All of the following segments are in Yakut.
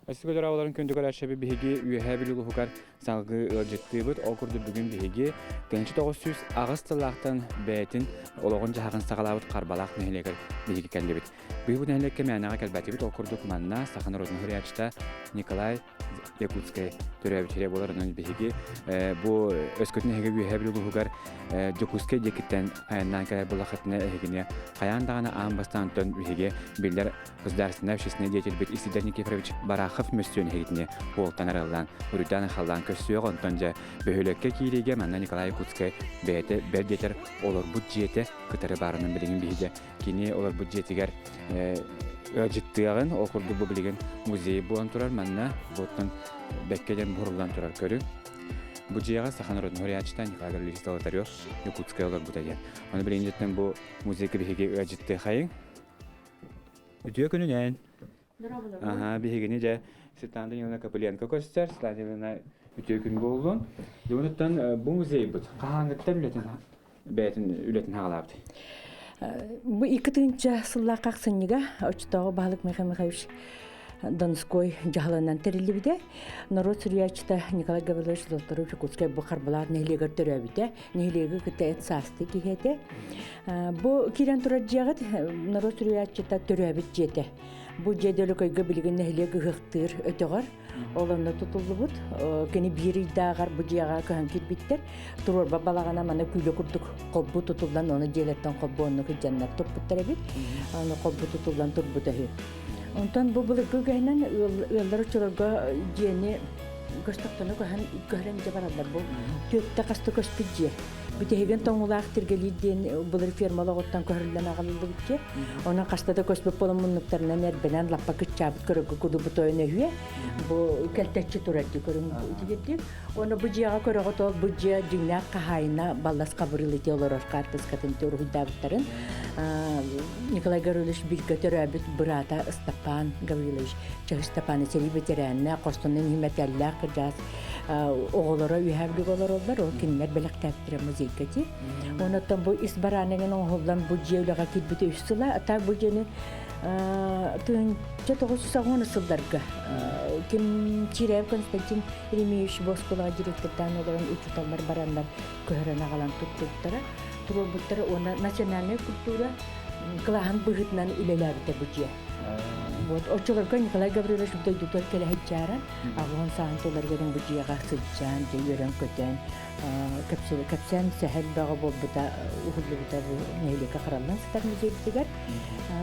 Өссө дорооболорун күндү көрөөччүбүт биһиги Үөһээ Бүлүү улууһугар салгыы ыалдьыттыыбыт. Ол курдук бүгүн биһиги 1908 сыллаахтан бэйэтин олоҕун-дьаһаҕын саҕалаабыт Харбалаах нэһилиэгэр биһиги кэллибит. Быйыл бу нэһилиэккэ мээнэҕэ кэлбэтибит. Ол курдук манна саха норуотун суруйааччыта Николай Якутскай төрөөбүт сирэ буолар. Онон биһиги бу өскөтүн эһиги Үөһээ Бүлүү улууһугар Дьокуускай диэкиттэн айаннаан кэлэр буоллаххытына эһигини хайаан даҕаны аан бастаан биһиги биллэр Государственнай общественнай деятельбит Исидор Никифорович Барахов мөссүөн эһигитини уолтан араллаан, уруйдаан-айхаллаан көрсүөх, онтон дьэ бөһүөлэккэ киириигэ манна Николай Якутскай бэйэтэ бэл диэтэр олорбут дьиэтэ кытары баарынан билигин биһиги кини олорбут дьиэтигэр ыалдьыттыаҕын, ол курдук бу билигин музей буолан турар манна буоттан бэккэ диэн буһуруллан турар көрүҥ. Бу дьиэҕэ саха норуотун суруйааччыта Николай Гаврильевич Золотарев Якутскай олорбута диэн. Ону билигин бу музейга биһиги ыалдьыттыахайыҥ. Үтүө күнүнэн. Аха, биһигини дьэ Светлана Даниловна Копыленко көстөр. Светлана Даниловна үтүө күн буоллун. Дьонуттан бу музейбыт хаһааҥҥыттан үлэтин бэйэтин үлэтин хаҕалаабыт? Бу 2 тыһыынча сыллаах ахсынньыга оччотооҕу баһылык Михаил Михайлович Донской дьаһалынан тэриллибитэ. Норуот суруйааччыта Николай Гаврилович Золотарев Якутскай бу Харбалаах нэһилиэгэр төрөөбүтэ. Нэһилиэги кытта эт саастыы киһи этэ. Бу киирэн турар дьиэҕит норуот суруйааччыта төрөөбүт дьиэтэ. Бу дьиэ Дөлөкөйгө билигин нэһилиэк ыһыахтыыр өтөҕөр. Ол онно тутуллубут. Кини биир ыйдааҕар бу дьиэҕэ көһөн киирбиттэр. Туруорба балаҕана маны күүлэ курдук холбуу тутуллан, ону дьиэлэртэн холбуу онно кыдьаннар туппуттар эбит. Аны холбуу тутуллан турбута үһү. Онтон бу былыргы үгэһинэн ыаллар оччолорго дьиэни көстөхтөнө көһөн көһөрөн дьэ бараллар. Бу түөттэ хаста көспүт дьиэ. Бүтэһигин тоҥулаах тиргэлиир диэн былыр ферма олоҕуттан көһөрүллэн аҕалыллыбыт дьиэ. Онон хаста да көспүт буолан муннуктарынан эрбэнэн лаппа кыччаабыт көрөргө курдук тойон өһүө. Бу кэлтэччи турар дии көрүҥ итигирдик. Оны бу дьиэҕэ көрөҕүт ол бу дьиэ дьиҥнээх хаһаайына Баллас Хабырыыл ити олорор хаартыскатын уруһуйдаабыттарын Николай Гаврилович бииргэ төрөөбүт быраата Ыстапаан Гаврилович Чаһы Ыстапааны сэрии бэтэрээнэ, хорсунун иһин мэтээллээх кырдьаҕас оҕолоро үөһээ Бүлүүгэ олороллор, ол кинилэр бэлэхтээбиттэрэ музейга дии. Онон бу ис бараанынан оҥоһуллан бу дьиэ үлэҕэ киирбитэ үс сыла, а так бу дьиэни 1980 сылларга ким Чиряев Константин Еремеевич бу оскуолаҕа директордаан олорон учууталлар бараннар көһөрөн аҕалан туттубуттара, туруорбуттара уонна национальнай культура кылааһын быһыытынан үлэлээбитэ бу дьиэ. Вот оччолорго Николай Гаврилович дойдутугар кэлэ сылдьаара, аҕыһын сааһын туоларыгар бу дьиэҕэ сылдьан, дьэ үөрэн-көтөн, кэпсээн сэһэн бөҕө буолбута уһуллубута бу нэһилиэккэ хараллан сытар музейбытыгар.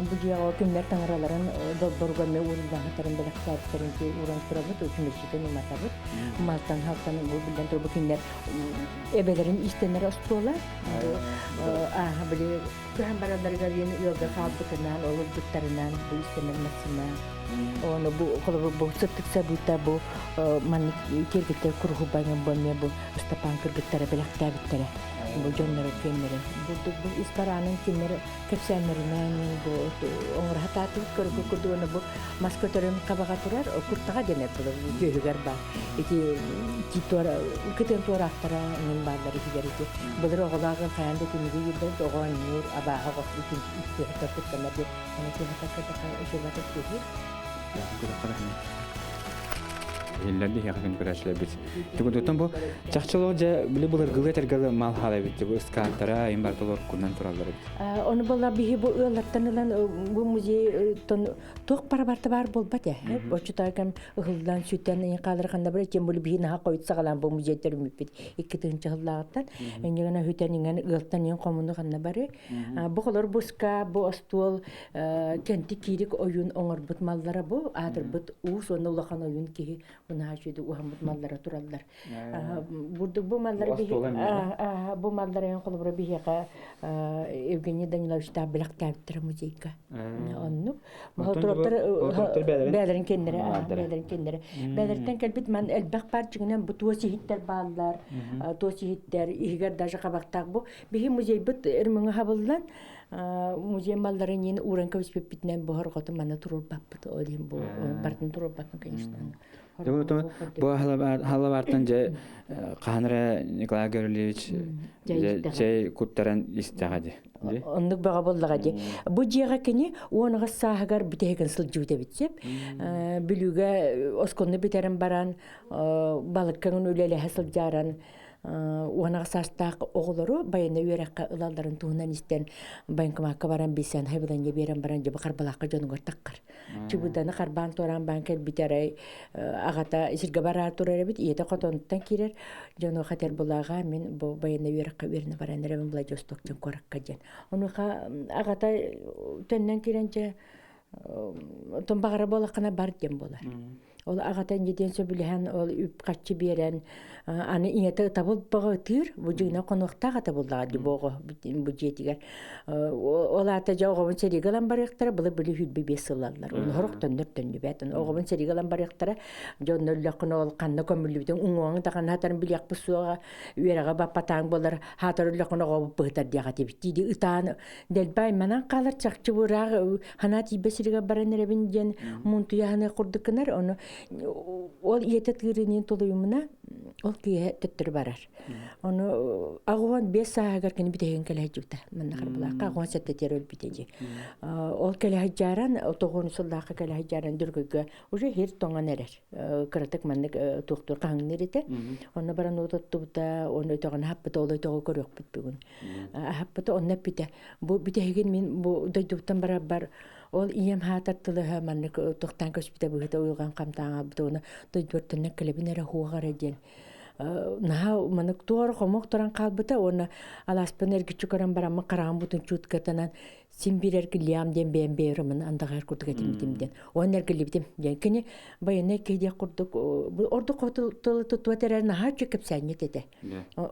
Бу дьиэҕэ кинилэр таҥараларын долборуга эмиэ ууруллаахтарын бэлэхтээбиттэрин ууран турабыт, үчүмүччүтүн уматабыт. Малтан халтан бу биллэн турар бу кинилэр эбэлэрин иистэнэр остуола. Ааһа били көһөн баралларыгар диэн ыалга хаалбытынан, ол ылбыттарынан бу иистэнэр массыына. Ону бу холобур бу сыттык сабыыта бу маннык киэргэттэр куруһубайҥа бу эмиэ бу Ыстапаан кыргыттара бэлэхтээбиттэрэ. Бу дьонноро күөннэрэ. Бурдук бу ис бараанын кинилэр кэпсээннэринэн бу оҥоро сатаатыбыт көргө курдук уонна бу мас көтөрүн хабаҕа турар куртаҕа дэнэр булар түөһүгэр баар. Ити кытын туораахтара иҥин бааллар иһигэр ити былыр оҕолоох ыал хайаан да түнүгү иирбэт оҕо оонньуур абааһы оҕо түөһүттэр куттанар диэн аны түөһүттэр кытта түөһүр. Иһиллэр диһиэхэ күн көрөөччүлэрбит. Тугутуттан бу чахчылоо дьэ били былыргылыы этэргэ мал хаала эбит бу ыскааттара айын барыта олоркунан тураллар эбит. Ону буолла биһи бу ыаллартан ылан бу музейтон туох бара барта баар буолбат ээ. Оччотоо кэм ыһыллан сүтэн хаалар ханна бар тем более биһи наһаа хойут саҕалаан бу музей төрүммүппүт 2 тыһыынча сыллааҕыттан. Иннигана хүтэн иҥэн ыалтан иҥэн хомуну ханна бары. Бу холор буска бу остуол Кэнти киирик ойуун оҥорбут маллара бу аатырбыт уус уонна улахан ойуун киһи мунаһа үчүгэйдик уһаммыт маллара тураллар. Бурдук бу маллары бу маллары эн холобура биһиэхэ Евгений Даниловичтаах бэлэхтээбиттэрэ музейга. Оннук. Туруптар бээлэрин кэннэрэ бээлэрин кэннэрэ. Бээлэриттэн кэлбит ман элбэх баар дьиҥинэн бу туос иһиттэр бааллар. Туос иһиттэр иһигэр даже хабахтаах бу биһи музейбыт ырмыҥа хабыллан музей малларын иин ууран кэбиспиппитинэн бу хорҕоту манна туруорбаппыт ол иһин бу барытын туруорбаппын конечно. Бу халабартан дьэ хаһан эрэ Николай Гаврильевич чэй куттаран истэҕэ дии. Оннук бөҕө буоллаҕа дии. Бу дьиэҕэ кини 10 сааһыгар бүтэһигин сылдьыбыт эбит сөп. Бүлүүгэ оскуоланы бүтэрэн баран балыккаҥын үлэлэһэ сылдьааран 10 саастаах оҕолору байыаннай үөрэххэ ылалларын туһунан истэн военкомакка баран билсэн хайбыланньа биэрэн баран дьэ Харбалаахха дьонугар таххар. Чыбыданы харбаан туораан баан кэлбит арай аҕата сиргэ бараар турар эбит, ийэтэ хотонуттан киирэр. Дьонуоха этэр булааҕа мин бу байыаннай үөрэххэ үөрэнэ баран эрэбин Владивосток диэн куоракка диэн. Онуоха аҕата төннөн киирэн дьэ оттон баҕара буолаххына бар диэн буолар. Ол аҕата инньэ диэн сөбүлэһэн, ол үп-харчы биэрэн, аны ийэтэ ытабыл бөҕө ытыыр, бу дьиҥинэн хонуохтаах ата буллаҕа дии бу оҕо бу дьиэтигэр. Ол аата дьэ оҕобун сэриигэ ылан барыахтара, былыр-былы 25 сыллаллар. Оны сорох төннөр төннүбэт. Оҕобун сэриигэ ылан барыахтара, дьэ онно өллөххүнэ ол ханна көмүллүбүтүн уҥуоҕуҥ даҕаны хатарын билиэхпит суоҕа, үөрэҕэ баппатааҥ буолар, хаатар өллөххүнэ оҕобут быһытар диэҕэ этибит дии ытаан дэлби айманан хаалар чахчы быраах ханаа тиийбэ сиригэр баран эрэбин диэн муунтуйаһыны курдук гынар ону ол ийэтэ тыырыныын тулуйумуна ол киэһэ төттөрү барар ону 85 сааһыгар кини бүтэһигин кэлэ сылдьыбыта манна Харбалаахха 87-тигэр өлбүтэ дии ол кэлэ сылдьааран 90 сыллаахха кэлэ сылдьааран Дөргөйгө уже хир тоҥон эрэр кыратык маннык туохтуур хаһыҥныыр этэ онно баран уот оттубута оны өтөҕүн аһаппыта ол өтөҕү көрүөхпүт бүгүн аһаппыта онно эппитэ бу бүтэһигин мин бу дойдубуттан барарбар ол ийэм хаатар тылыһа маннык туохтаан көспүтэ быһыта уйулҕан хамтаан хаалбыта уонна дойдубар төннөн кэлэбин эрэ хуоҕа эрэ диэн наһаа маннык туора хомуок туран хаалбыта уонна алааспын эргиччи көрөн бараммын хараҕым бутун чуткатанан син биир эргиллиэм диэн бэйэм бэйэм андаҕар курдук этиммитим диэн уонна эргиллибитим диэн кини байыаннай киһи диэх курдук ордук тылы туттубат эрэр наһаа үчүгэй кэпсээнньит этэ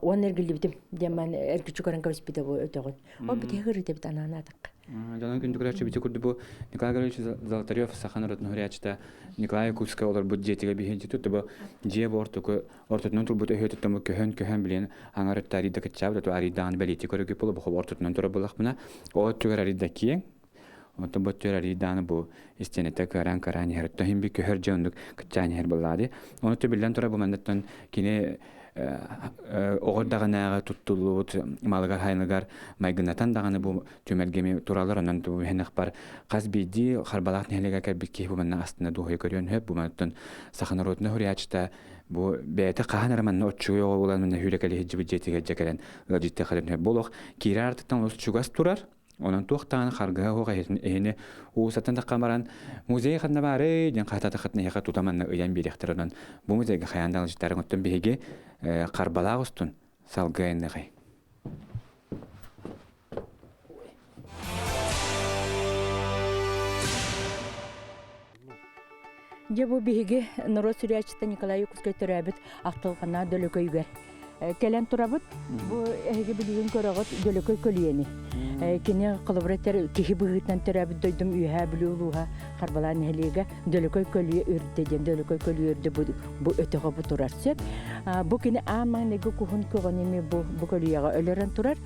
уонна эргиллибитим диэн ман эргиччи көрөн кэбиспитэ бу өтөҕүн ол бүтэ ырыта анаан атахха Дьонун күндү көрөөччү курдук бу Николай Гаврилович Золотарев саха норуотун суруйааччыта Николай Якутскай олорбут дьиэтигэр биһиги тут бу дьиэ бу ортоку ортотунан турбут өһүөтүттэн бу көһөн-көһөн билин аҥар өттө арыйда кыччаабыт оту арыйдаҕын бэлиэтии көрөргө буолла бу ортотунан турар буоллахпына ол өттүгэр арыйда киэҥ онтон бу өттүгэр арыйдааны бу истиэнэтэ кыараан-кыараан иһэр оттон иһин би көһөр дьэ оннук кыччаан иһэр буоллаҕа дии ону биллэн турар бу манныттан кини оҕо эрдэҕинээҕи туттуллубут малыгар хайыныгар майгынатан даҕаны бу түмэлгэ туралар онон иһинэхпар хас биирдии Харбалаах нэһилиэгэр кэлбит киһи бу манна астына дуоһуйа көрүөн сөп бу манныттан саха норуотун суруйааччыта бу бэйэтэ хаһан эрэ манна оччугуй оҕо буолан манна сүүрэкэлии сылдьыбыт дьиэтигэр дьэ кэлэн ыалдьыттыаххытын сөп бу олох киирэр артыттан олус чугас турар онон туох даҕаны харгыһа суох эһини уусаттан таххан баран музей ханна баарый диэн хаһытаатаххытына эһиэхэ тута манна ыйан биэриэхтэр онон бу музейга хайаан да ыалдьыттарыҥ оттон биһиги Харбалаах устун салгыы айанныахай. Дьэ бу биһиги норуот суруйааччыта Николай Якутскай төрөөбүт ахтылҕана Дөлөкөйүгэр кэлэн турабыт. Бу эһиги билигин көрөҕүт Дөлөкөй көлүйэни. Кини холобура этэр киһи быһыытынан төрөөбүт дойдум Үөһээ Бүлүү улууһа Харбалаан нэһилиэгэ Дөлөкөй көлүйэ үрдэ диэн Дөлөкөй көлүйэ үрдэ бу, бу өтөҕө бу турар сөп. Бу кини аан маҥнайгы куһун көҕөнү бу, бу көлүйэҕэ өлөрөн турар.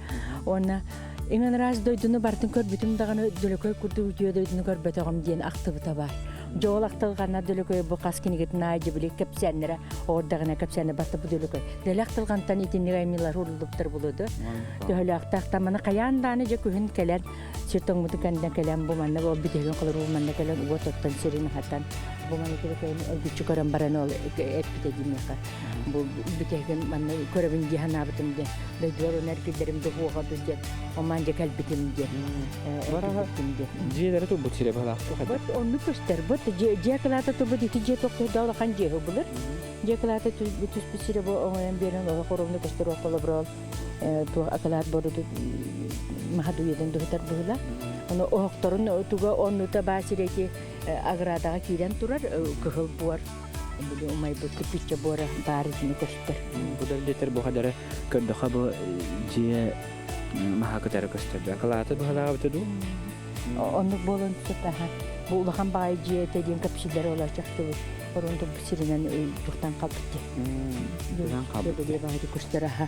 Уонна Иҥэн ыраас дойдуну барытын көрбүтүм даҕаны Дөлөкөй курдук үтүө дойдуну көрбөтөҕүм диэн ахтыбыта баар. Дьоол ахтылҕанна Дөлөкөй бу хас кинигэтин аайы дьибили кэпсээннэрэ оҕордаҕына кэпсээнэ батта бу Дөлөкөй. Дэлэ ахтылҕантан итинник аймыылар уруллубуттар булуду. Төһөлөөхтөөх таманы хайаан дааны дьэ күһүн кэлэн сир тоҥмутун кэннэ кэлэн бу манна ол бүтэһигин холоруу манна кэлэн уот оттон сирин аһатан бу манна Дөлөкөйүн өлгүччү көрөн баран ол эппитэ диэмиэхэ бу бүтэһигин манна көрөбүн дии санаабытым диэн дойдубар уонна эргиллэрим дуһуоҕа ду диэн омаан дьэ кэлбитим диэн эргиллибитим диэн дьиэлэри турбут сирэ баһылаахтык бут оннук көстөр бут дьиэ кылаата турбут ити дьиэ тохтойдо улахан дьиэ булыр дьиэ кылаата түспүт сирэ бу оҥойон биэрэн олох оромну көстөр холобура туох акылаат боруду маһа дуйадан дуһутар быһыла ону оһохторун туга оннута баа сирэти аградаҕа киирэн турар кыһыл буор били умайбыт кирпиччэ буора баар итини көстөр. Бу дэрдэтэр бу хадары көрдөхө бу дьиэ маһа кытары көстөр. Акылааты быһалаабыта дуу? Оннук буолан сөп аха. Бу улахан баҕайы дьиэ этэ диэн кэпсииллэр олор чахчы орун бу сиринэн туохтан халбыт дии. Халбыт. Баҕайы көстөр аха.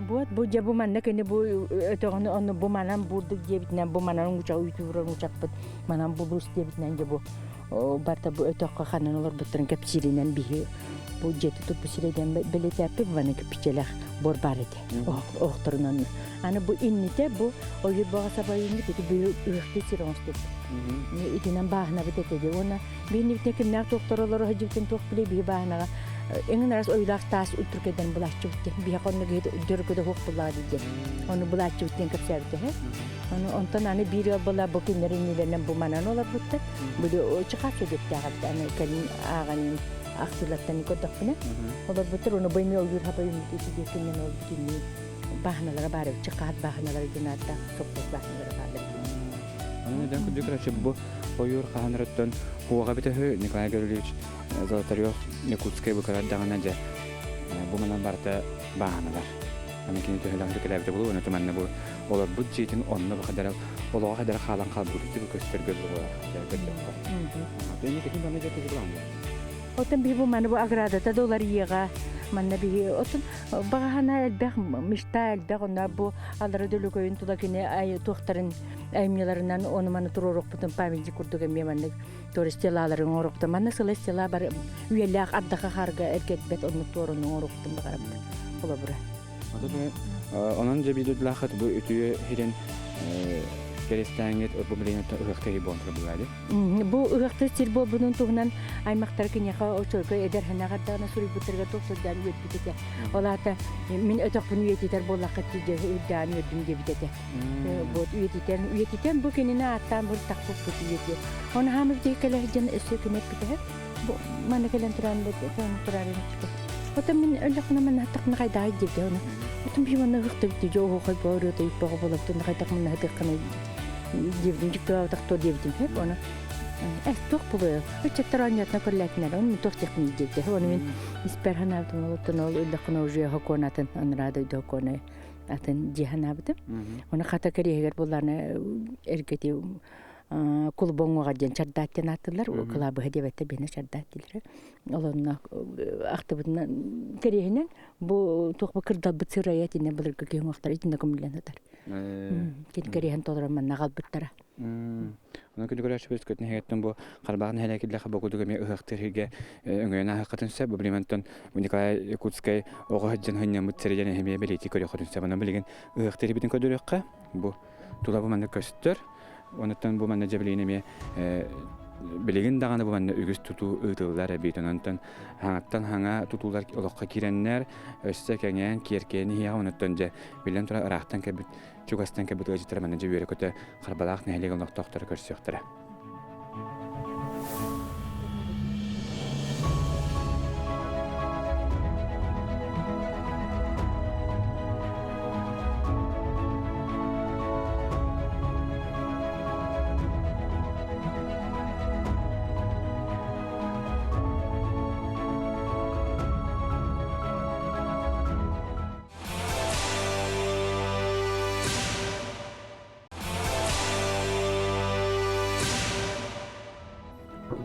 Буот бу дьэ бу манна кини бу өтөҕүнү онну бу манан бурдук диэбитинэн бу манан уча үтүүрэн учаппыт манан булуус диэбитинэн дьэ бу. барта бу өтөххө ханан олорбуттарын кэпсииринэн биһи бу дьиэти туппу сирэйдэн бэлиэтээппит ваны киппичэлэх бор баар этэ оһохторунан аны бу иннитэ бу ойуур баҕа сабайыҥҥыт ити бу ыһыахтыы сир оҥостубут итинэн бааһынабыт этэ дии уонна биһинибитин кимнээх туохтар олоро сылдьыбытын туох билей биһи бааһынаҕа эҥин араас ойуулаах таас үлтүркэйдэн булааччыбыт диэн биһиэхэ онно киһи дөрүкүдэ суох буллаҕа диэн ону булааччыбыт диэн кэпсээбитэ Ону онтон аны биир ыал буола бу кинилэр иннилэринэн бу манан олорбуттар. Били чыкаас сэдиптээх эбит аны кэлин ааҕан ахтыылартан көрдөхпүнэ. Олорбуттар ону бу эмиэ ойуур хаба үүммүт ити диэкиннэн ол бүтүннүү бааһыналара баар эбит. Чыкаат бааһыналара диэн ааттаах сопхуос бааһыналара бааллар. Аны дэн курдук короче бу ойуур хаһанарыттан хуоҕа битөһү Николай Гаврильевич Золотарев Якутскай быкарар даҕана дьэ бу манан барыта бааһыналар. Аны кини төһөлөөх кэлээбитэ буолуо, ону манна бу олорбут дьиэтин онно бу хадара олоҕо хадара хаалан хаалбыт бу көстөргө буолар көрдөххө. Атын манна дьэ тугулаан Отон биһи бу маны бу оградата да уларыйыаҕа манна биһи отон баҕаһана элбэх мечта элбэх онно бу аллара дөлөкөйүн тула кини ай туохтарын аймньыларынан ону маны туруорукпутун памятник курдук эмиэ маннык туора стелаларын оҥоруктум манна сыла стела бар үйэлээх ардаха харга эргэрбэт оннук туораны оҥоруктум баҕарабыт холобура. Онон дьэ биир бу үтүө хирен кэристээҥҥит бу билигин ыһыахтыы буолан булаады. Бу ыһыахтыыр сир буолбутун туһунан аймахтар киниэхэ оччолорго эдэр ханнаҕардаҕына суруйбуттарыгар туох сылдьан үөрбүт этэ. Ол аата мин өтөхпүн үйэтитэр буоллахха тиийэ үрдээн үөрдүм диэбит этэ. Вот үйэтитэн үйэтитэн бу кинини ааттаан бу тахпыппыт үйэтиэ. Оны хаамы битиһи кэлэ сылдьан өссө кини эппитэ бу маны кэлэн туран бу турарын Отон мин өллөхпүнэ манна хаттахпына хайдаҕай диэбитэ ону. Отон биһи манна ыһыктыбыт дии дьоо хой боору тойуппаҕа буолабытын хайдах манна хатыаххына диэбитим дьиктибаабатах туо диэбитим сөп ону э туох буолуо ыччаттар оонньоотуна көрүлээтинэр ону мин туох диэхпиний диэбитэ ону мин испэр санаабытым олоттон ол өллөххүнэ уже хокуон атын анараа дойду хокуона атын дии санаабытым ону хата кэриэһигэр буоллаана эргити кулуба уҥуоҕа диэн чардаат диэн ааттыыллар кылаабыһа диэбэттэр биһиэнэ чардаат дииллэрэ ол онно ахтыбытынан кэриэһинэн бу туох бу кырдалбыт сырайа итиннэ былыргы киһи уҥуохтара итиннэ көмүллэн сытар кини кэриэһин толорон манна аҕалбыттара. Онон күнү көрөөччүбүт көтүн иһигэттэн бу Харбаах нэһилиэк бу курдук эмиэ ыһыахтыыр сиргэ өҥөйөн ааһыаххытын сөп. Бу билимантан Николай Якутскай оҕо сылдьан сынньаммыт сирэ эмиэ бэлиэтии көрүөххүтүн сөп. Онон билигин ыһыахтыыр сирбитин көрдөрүөххэ. Бу тула бу манна көстөр. Онуттан бу манна дьэ билигин эмиэ билигин даҕаны бу манна үгүс тутуу ыытыллар эбит. Онон хаҥаттан хаҥа тутуулар олоххо киирэннэр, өссө кэҥээн, киэркэйэн иһиэҕэ. Онуттан дьэ биллэн турар ыраахтан кэлбит, чугастан кэлбит ыалдьыттар манна дьэ үөрэ-көтө Харбалаах нэһилиэгин олохтоохторо көрсүөхтэрэ.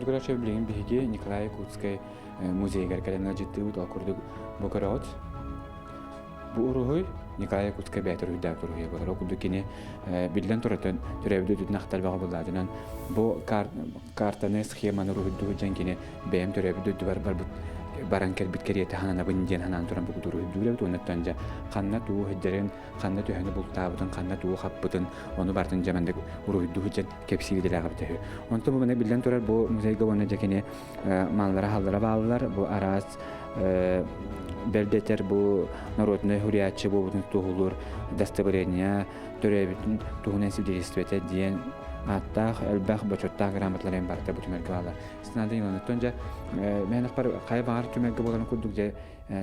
Короче, билигин биһиги Николай Якутскай музейыгар кэлэн ыалдьыттыыбыт. Ол курдук бу көрөҕүт. Бу уруһуй Николай Якутскай бэйэтэ уруһуйдаабыт уруһуйа буолар. Ол курдук кини биллэн турар төрөөбүт дойдутун ахтар бөҕө буоллаатынан бу картаны, схеманы уруһуйдуу сылдьан кини бэйэм төрөөбүт дойдубар барбыт баран кэлбит кэриэтэ сананабын диэн санаан туран бу уруһуйдуур эбит. Уоннаттан дьэ ханна туу сылдьарын, ханна төһөнү бултаабытын, ханна туу хаппытын, ону барытын дьэ маннык уруһуйдуу сылдьан кэпсиир идэлээх эбитэ үһү. Онтон бу манна биллэн турар бу музейга уонна дьэ кини маллара-халлара бааллар, бу араас бэрдэтэр бу норуотунай суруйааччы буолбутун туоһулуур дастабырыанньа төрөөбүтүн туһунан свидетельствота диэн ааттаах элбэх бочуоттаах грамоталар эн барыта бу түмэлгэ бааллар. Снаада Ивановтан дьэ мэн ахпар хайа баҕар түмэлгэ буоларын курдук дьэ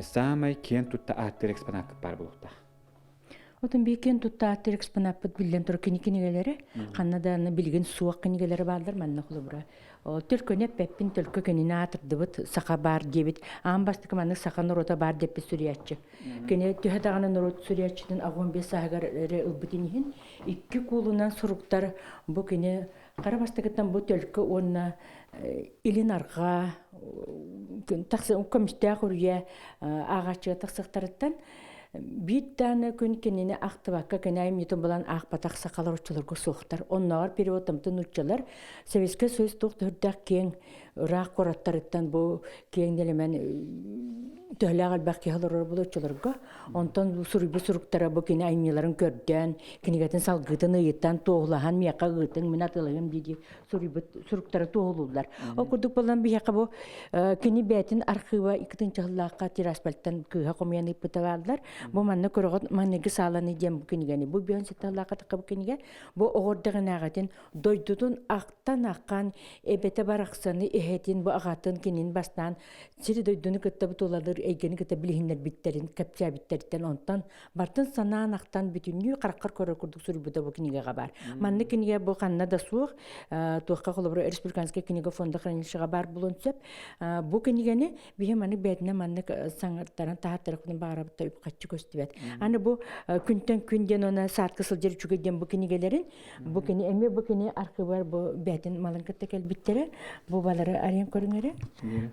саамай киэн тутта ааттыыр экспонат баар буолуохтаах. Отон биир туттааттыр экспонаппыт биллэн турар кини кинигэлэрэ ханна да билигин суох кинигэлэрэ бааллар манна холобура төлкөнү эппэппин төлкө кинини аатырдыбыт саха баар диэбит аан бастакы маннык саха норуота баар деппит суруйааччы кини төһө даҕаны норуот суруйааччытын 15 сааһыгар эрэ ылбытын иһин икки куулунан суруктар бу кини хара бастакыттан бу төлкө уонна илин арҕаа көмүстээх үрүйэ ааҕааччыга тахсыахтарыттан. Биир дааны күн кинини ахтыбакка кини айымньытын булан аахпатах сахалар оччолорго суохтар. Оннооҕор переводтаммыт нууччалар Советскай Союз туох да үрдээх киэҥ ыраах куораттарыттан бу киэҥ нэлэмэн төһөлөөх элбэх киһи олорор буолуо оччолорго. Онтон суруйбут суруктара бу кини айымньыларын көрдөөн, кинигэтин салгыытын ыйытан, туоһулаһан миэхэ ыытыҥ, мин атыылаһыам дии-дии суруйбут суруктара туоһулууллар. Ол курдук буолан биһиэхэ бу кини бэйэтин архыыба иккитинчи сыллаахха Тираспольтан кыыһа хомуйан ыыппыта бааллар. Бу манна көрөҕүт манныгы сааланы диэн бу кинигэни. Бу бион сытталлаахха тахха бу кинигэ. Бу оҕордоҕунааҕытын дойдутун ахтан аххан эбэтэ барахсаны эһэтин бу аҕатын кинин бастаан сири дойдуну кытта бу тулалыыр эйгэни кытта билиһиннэрбиттэрин кэпсээбиттэриттэн онтон бартын санаан ахтан бүтүннүү хараххар көрөр курдук суруйбута бу кинигэҕэ баар. Маннык кинигэ бу ханна да суох, туохха холобура Республиканскай кинигэ фонда хранилищеҕа баар буолуон сөп. Бу кинигэни биһи маннык бэйэтинэн маннык саҥаттаран таһааттарахпытын баҕарабыт үп-харчы көстүбэт. Аны бу күнтэн күн диэн уонна саатка сылдьар үчүгэй диэн бу кинигэлэрин бу кини эмиэ бу кини архыыбар бу бэйэтин малын кытта кэлбиттэрэ. Бу балары арыйан көрүҥ эрэ.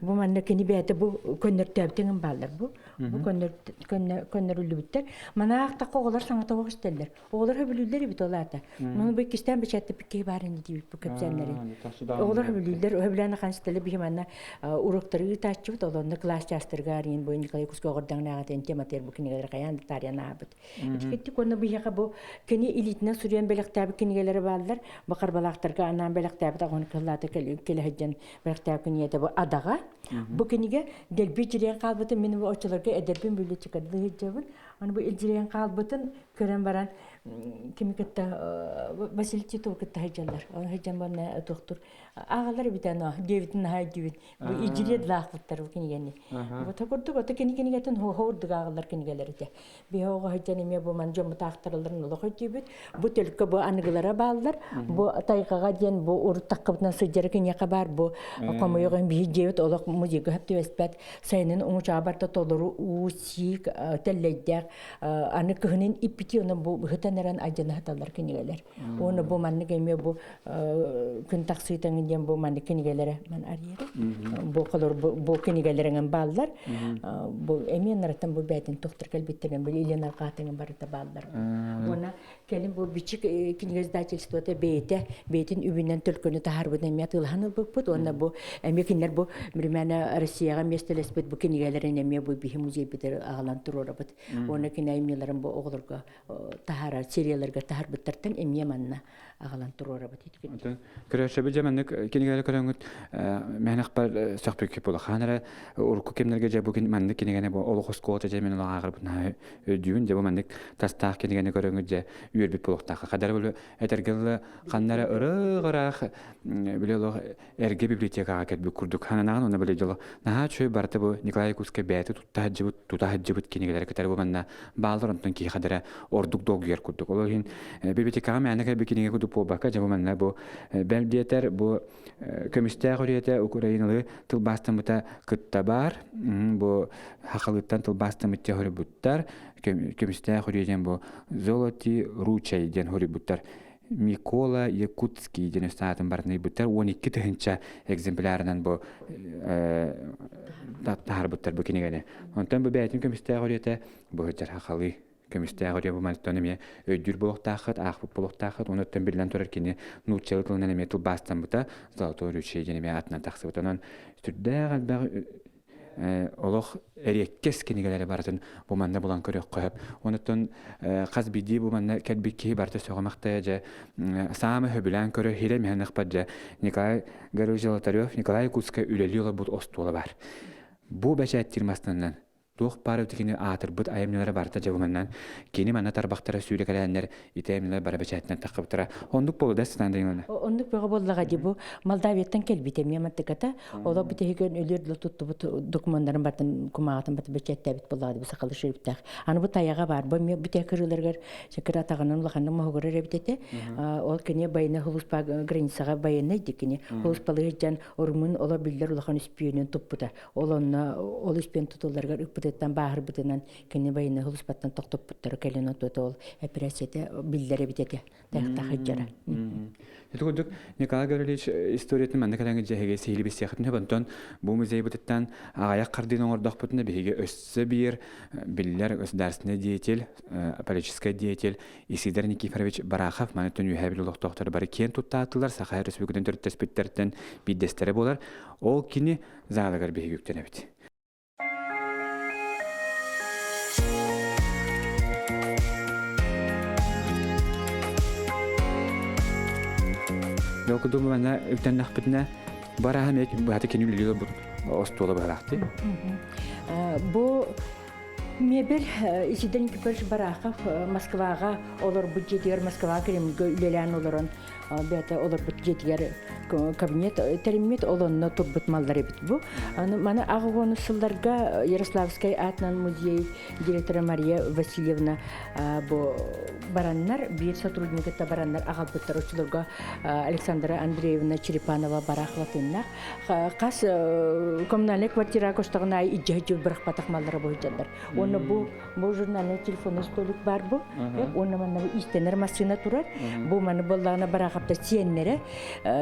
Бу манна кини бэйэтэ бу көннөртөөбүтүҥ бааллар бу. Бу көннөрүллүбүттэр. Манаахтахха оҕолор саҥата оҕо истэллэр. Оҕолор хөбүлүүллэр эбит ол аата. Маны бу иккистээн бэчээттеппит киһи баар ини диибит бу кэпсээннэрин. Оҕолор хөбүлүүллэр, хөбүлээн ахан истэллэр биһи манна уроктары ыытааччыбыт, ол онно кылаас чаастарга арыйын бу Николай Куска оҕордаҥнааҕытын тематыгар бу кинигэлэри хайаан да таарыйан аабыт. Итикиттик уонна биһиэхэ бу кини илиитинэн суруйан бэлэхтээбит кинигэлэри бааллар. Бу Харбалаахтарга анаан бэлэхтээбит аҕын кыллаата кэлэ сылдьан бэлэхтээбит кинигэтэ бу Адаҕа. Бу кинигэ дэлби дьириэн хаалбытын мин бу оччолорго эдэрбин библиотекарда сылдьабын. Аны бу илдьириэн хаалбытын көрөн баран кими кытта Василий Титову кытта сылдьаллар. Ол сылдьан баран туохтур ааҕаллар эбит ано диэбитин наһаа өйдүүбүн. Бу идьириэт лаахпыттар бу кинигэни. Бу курдук ото кини кинигэтин хоһо урдук ааҕыллар кинигэлэр этэ. Биһи оҕо сылдьан эмиэ бу ман дьоммут аахтаралларын олох өйдүүбүт. Бу төлкө бу аныгылара бааллар. Бу тайҕаҕа диэн бу урут таххыбытынан сылдьара киниэхэ баар бу хомойуох биһи дьиэбит олох музейга сөп түбэспэт. Сайынын уҥучаҕа барта толору уу, сиик, тэллэйдээх аны кыһынын иппити ону бу быһытан эрэн айдьана сыталлар кинигэлэр. Уонна бу маннык эмиэ бу күн тахсыытаҥын диэн бу маннык кинигэлэрэ ман арыйары. Бу холор бу кинигэлэриҥин бааллар. Бу эмиэ нараттан бу бээтин тохтор кэлбиттэрин бу Елена Арҕаатыҥын барыта бааллар. Уонна кэлин бу бичик кинигэ издательствота бэйэтэ бэйэтин үбүнэн төлкөнү таһаарбытын эмиэ атыылаһан ылбыппыт. Уонна бу эмиэ кинилэр бу биримээнэ Россияҕа миэстэлэспит бу кинигэлэрин эмиэ бу биһи музейбитигэр аҕалан туруорабыт. Уонна кини айымньыларын бу оҕолорго таһаарар серияларга таһаарбыттартан эмиэ манна аҕалан туруорабыт. Онтон көрөөччүбүт дьэ маннык кинигэлэри көрөҥүт мээнэхпэр сөхпүккүт буолла. Хаан эрэ урукку кэмнэргэ дьэ бу маннык кинигэни бу олох оскуолата дьэ мин олох ааҕарбын өйдүүбүн дьэ бу маннык тастаах кинигэни көрөҥүт дьэ үөрбүт буолуохтаах. Хадара били этэргэ дылы ханна эрэ ырыых-ыраах били олох эргэ библиотекаҕа кэлбит курдук хананаҕын уонна били дьоло наһаа үчүгэй барыта бу Николай Якутскай бэйэтэ тутта сылдьыбыт тута сылдьыбыт кинигэлэри кытары бу манна бааллар онтон киһи хадара ордук долгуйар курдук ол иһин библиотекаҕа мээнэ кэлбит кинигэ курдук буолбакка дьэ бу манна бу бэл диэтэр бу көмүстээх үрүйэтэ украиналыы тылбаастаммыта кытта баар бу хахалыттан тылбаастаммыт хоруйбуттар көмүстээх үрүйэ диэн бу золоти ручай диэн хоруйбуттар Микола Якутский диэн өстаатын барытын ыйбыттар 12 тыһыынча экземплярынан бу таһаарбыттар бу кинигэни. Онтон бу бэйэтин көмүстээх үрүйэтэ бу сылдьар хахалыы көмүстээх үрүйэ бу мантан эмиэ өйдүүр буолуохтааххыт, аахпыт буолуохтааххыт. Онуттан биллэн турар кини нууччалыы тылынан эмиэ тылбаастаммыта Золотой ручей диэн эмиэ аатынан тахсыбыт. Онон сүрдээх элбэх олох эриэккэс кинигэлэри барытын бу манна булан көрүөххэ сөп. Онуттан хас биирдии бу манна кэлбит киһи барыта сөҕүмэхтэйэ дьэ саамай сөбүлээн көрөр хирэ миһаныхпар дьэ Николай Гаврилович Золотарев Николай Якутскай үлэлии олорбут остуола бар. Бу бэчээттиир мастанан туох баар кини аатырбыт айымньылара барыта дьэ бу манна кини манна тарбахтара сүүрэкэлээннэр ити айымньылар бары бэчээтинэн таххыбыттара. Оннук буолла да Светлана Даниловна? Оннук бөҕө буоллаҕа дии бу Молдавияттан кэлбит эмиэ мантыката. Олох бүтэһигин өлүөр дылы туттубут докумуоннарын бартын кумааҕытын баты бэчээттээбит буоллаҕа дии бу сахалыы шрифтээх. Аны бу тайаҕа баар. Бу эмиэ бүтэһик кырыыларыгар кыра атаҕынан улаханнык моһугурар эбит этэ. Ол кини байына хулуспа границаҕа байынай дии кини. Хулуспалыы сылдьан Румын оло биллэр улахан үспүйүөнүн туппута. Ол онно ол үспүйүөн тутулларыгар ыппыт. операцияттан бааһырбытынан кини байыаннай сулууспаттан тохтоппуттара кэлин отуота ол операцията биллэр эбит этэ тахта сылдьара. Ити курдук Николай Гаврильевич историятын манна кэлэн дьэһиги сиһили билсиэххитин сөп. Онтон бу музейбытыттан аҕыйах хардыыны оҥордохпутуна биһиги өссө биир биллэр государственный деятель, политический деятель Исидор Никифорович Барахов маны түн үөһээ Бүлүү олохтоохторо бары киэн туттаатылар, Саха Өрөспүүбүлүкэтин төрүттэспиттэртэн биирдэстэрэ буолар. Ол кини заалыгар биһиги үктэнэбит. Докудум манна үктэннэхпитинэ бараһа эмиэ быһата кини үлэлиир остуола быһалаахтыы. Бу мебель Исидор Никифорович Барахов Москваҕа олорбут дьиэтигэр Москва Кремльгэ үлэлээн олорон бэйэтэ олорбут дьиэтигэр кабинет тэриммит, ол онно турбут маллар эбит бу. Аны маны аҕыс сылларга Ярославскай аатынан музей директора Мария Васильевна бу бараннар, биир сотрудникта бараннар аҕалбыттар оччолорго Александра Андреевна Черепанова Барахова тыннах хас коммунальный квартира көстөҕүн аайы иддьэһи бырахпатах маллара буһуйдаллар. Уонна бу Бу журнальный телефонный столик бар бу. Уонна манна бу иистэнэр массыына турар. Бу маны буоллаҕына бараахапта сиэннэрэ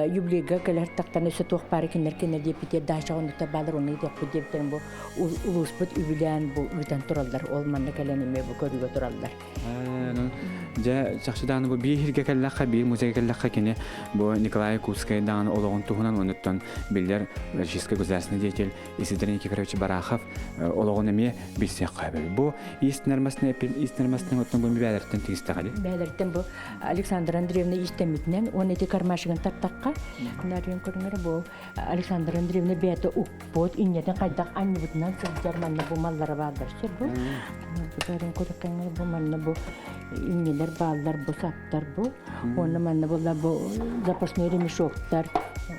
юбилейга кэлэр тахтан өссө туох баары кинилэр кинилэр диэппитигэр даача оннуктар баалар онно ыытыахпыт диэбиттэрин бу улууспут үбүлээн бу ыытан тураллар. Ол манна кэлэн эмиэ бу көрүүгэ тураллар. Дьэ, чахчы даҕаны бу биир сиргэ кэллэххэ, биир музейга кэллэххэ кини бу Николай Якутскай даҕаны олоҕун туһунан оннуттан биллэр российский государственный деятель Исидор Никифорович Барахов олоҕун эмиэ билсиэххэ сөп. Бу иистэнэр иистэнэр оттон бу бээлэртэн тигистэҕэ Бээлэртэн бу Александра Андреевна иистэммитинэн уонна ити кармашигын тартахха нарыйан көрүҥэр бу Александра Андреевна бэйэтэ укпут инньэтин хайдах анньыбытынан сылдьар манна бу маллара бааллар сөп бу бу көрүккэҥҥэр бу манна бу инньэлэр бааллар бу саптар бу уонна манна буолла бу запасной ремешоктар